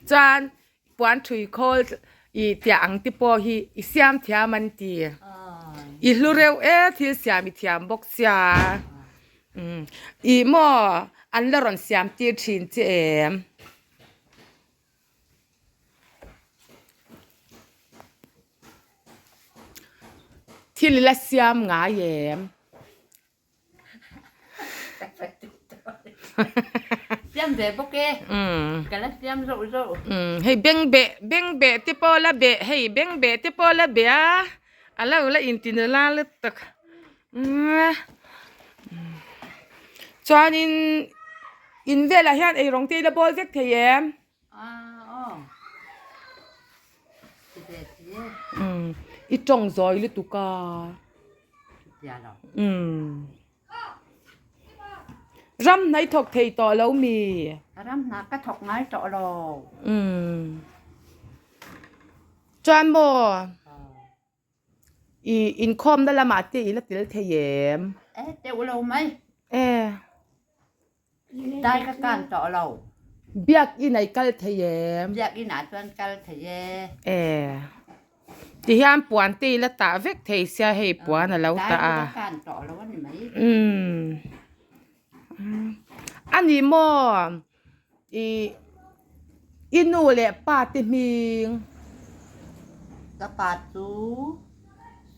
chuan puan thui khawl i tiah ang te pawh hi i siam thiam an ti. I hlu reuh e, thil siam i thiam bawk sia. Umm, i maw an la rawn siam tir thin che em? Thil la siam ngai em? Siam ve bawk e. Ka la siam zauh zauh. Hei beng beh beng beh te pawh la beh hei beng beh te pawh la beh a a lo la intinula lutuk. Chuanin in velah hian eirawng te i la bawl vek thei em? I tawng zawi lutuk a. Ram hna i thawk thei tawh lo mi? Ram hna ka thawk ngai tawh lo. Chuan maw? I inkhawmna lamah te i la tel thei em? E, teuh lo mai. E. Dai ka kan tawh lo. Biakinn ah i kal thei em? Biakinn ah chuan kal thei e. E. Tihian puan te i la tah vek thei sia hei puan a lo tah a. Dai ka kan tawh lo a ni mai. Umm. A ni maw? I i nu leh pa te hming. Ka pa chu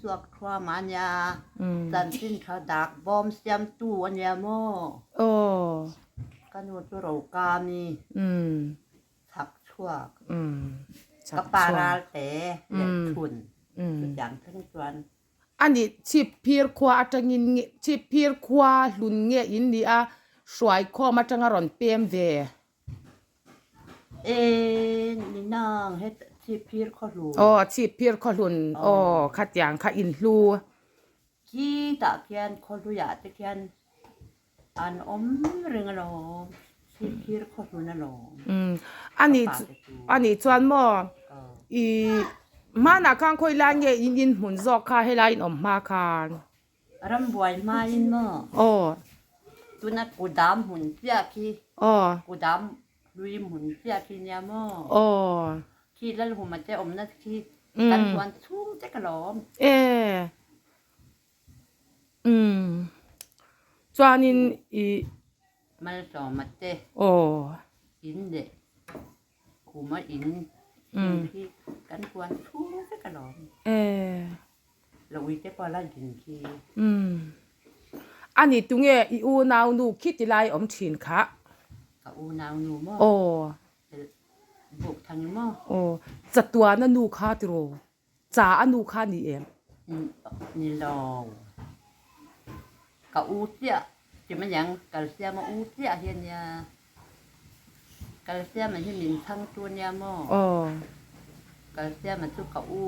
suak thuam a nia, chanchin tha dak bawm siamtu a nia maw? Aw. Ka nu chu Rokami, chhak chhuak. Ka pa ral te leh chhun chutiang thleng chuan. A nih chhip phir khua atangin nge chhip phir khua hlun nge in nih a hruai khawm atanga rawn pem ve. E ni nang he chhip phir khaw hlun. Aw chhip phir khaw hlun aw khatiang kha in hlu. Khi tah khian khaw hluiah te khian an awm reng alawm chhip phir khaw hlun alawm. Umm a nih chuan maw i hmanah khan khawi lai nge in in hmun zawk kha helai in awm hma khan. Rambuai hmain maw? Aw. Tuna kudam hmun chiah khi. Aw. Kudam hlui hmun chiah khi nia maw? Aw. Khi Lalhuma te awmna khi kan huan chhung te ka lawm. E. Umm chuanin i Malsawma te aw in leh khuma in thing khi kan huan chhung vek alawm. E Lo ui te pawh la din khi. Umm ani tunge i unau nu khi ti lai awm thin kha. Ka unau nu maw? Aw. Buk thang maw? Aw chatuana nu kha tiraw? Cha a nu kha ni em? Ni lo. Ka u chiah ti mai ang, kalsiam a u chiah hi a nia. Kalsiam hi min chhang tu a nia maw? Aw. Kalsiam chu ka u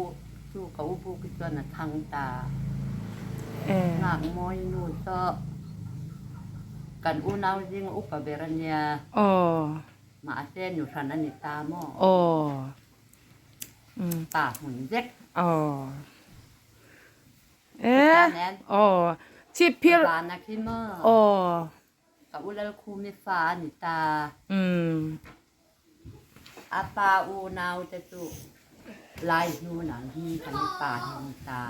chu ka u buk hi chuan a chhang ta. E. Nghak mawi nu saw. Kan unau zing upa ber a nia. Aw. Mahse nu hran a ni ta maw? Aw. Pa hmun vek. Aw. E. Aw. Chip phir. Vana khi maw? Aw. Ka u Lalkhumi fa a ni ta. A pa unau te chu lai hnun ang hi kan i pa hi a ni ta.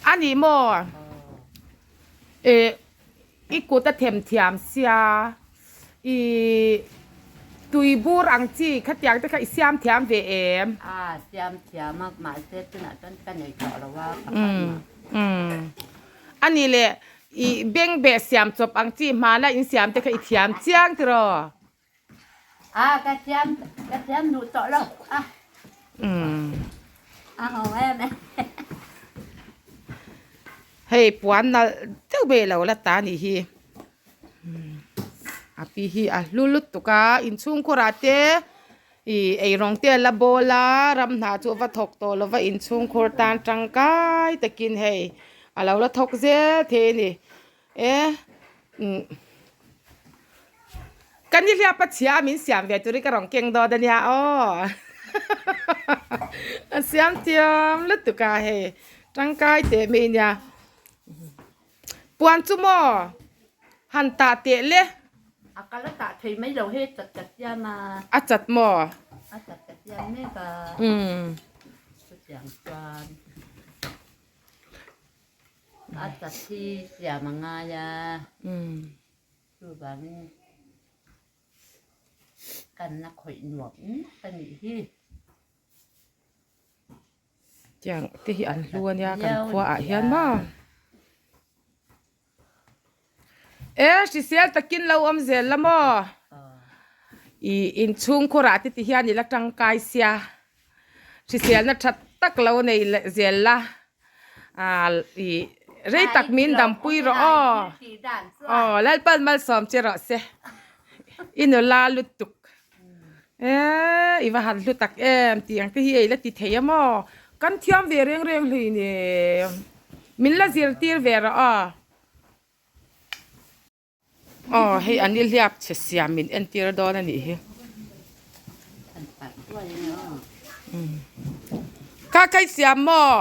A ni maw? E i kut a themthiam sia. I tui bur ang chi khatiang te kha i siam thiam ve em? A siam thiam a, mahse tunah chuan ka nei tawh lo a, ka kal mah. Umm. A nih leh i bengbeh siam chawp ang chi hmana in siam te kha i thiam chiang tiraw? A ka thiam, ka thiam duh tawh lo a. Umm. A ho em em. Hei puan nalh deuh ve lo la ta nih hi. A pi hi a hlu lutuk a inchhungkhurah te ih eirawng te a la bawl a ram hna chu a va thawk tawh lo va inchhungkhur tan tangkai takin hei a lo la thawk zel thei a ni e umm ka nihliap a chhia a min siam ve turin ka rawn keng dawn a nia aw a siam thiam lutuk a hei tangkai teh mai a nia. Puan chu maw? Han tah teh le. A kal a tah thei mai lo he chat chat hian a. A chat maw? A chat chat hian mek a. Umm. Chutiang chuan a chat hi siam a ngai a. Umm. Chuvangin kan la khawih nuam a nih hi. Tiang te hi an hlu ania kan khua ah hian maw e hrisel takin lo awm zel la maw ih inchhungkhur ah te ti hian ila tangkai sia hriselna tha tak lo nei leh zel la ah ih rei tak min dampui rawh aw aw Lalpan malsawm che rawh se i nula lutuk. Eee i va han hlu tak em tih ang te hi ei la ti thei a maw? Kan thiam ve reng reng hlui ni min la zirtir ve rawh aw. Aw hei an i hliap che siam min entir dawn a nih hi. Kha kha i siam maw?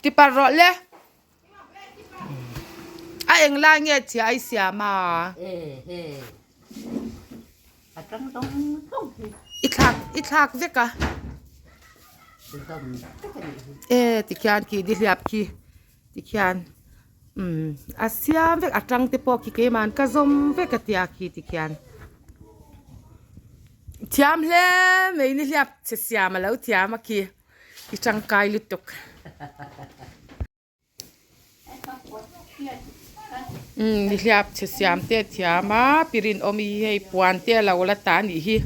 Ti par rawh le. A eng lai nge chhia ai siam a? I thlak i thlak vek a. E tikhian khi dihliap khi tikhian umm a siam vek a tang te pawh khi keimahn ka zawm vek a tia khi tikhian. Thiam hle mai nihliap che siam a lo thiam a khi i tangkai lutuk. Umm nihliap che siam te a thiam a pirinawm hi hei puan te a lo la ta a nih hi.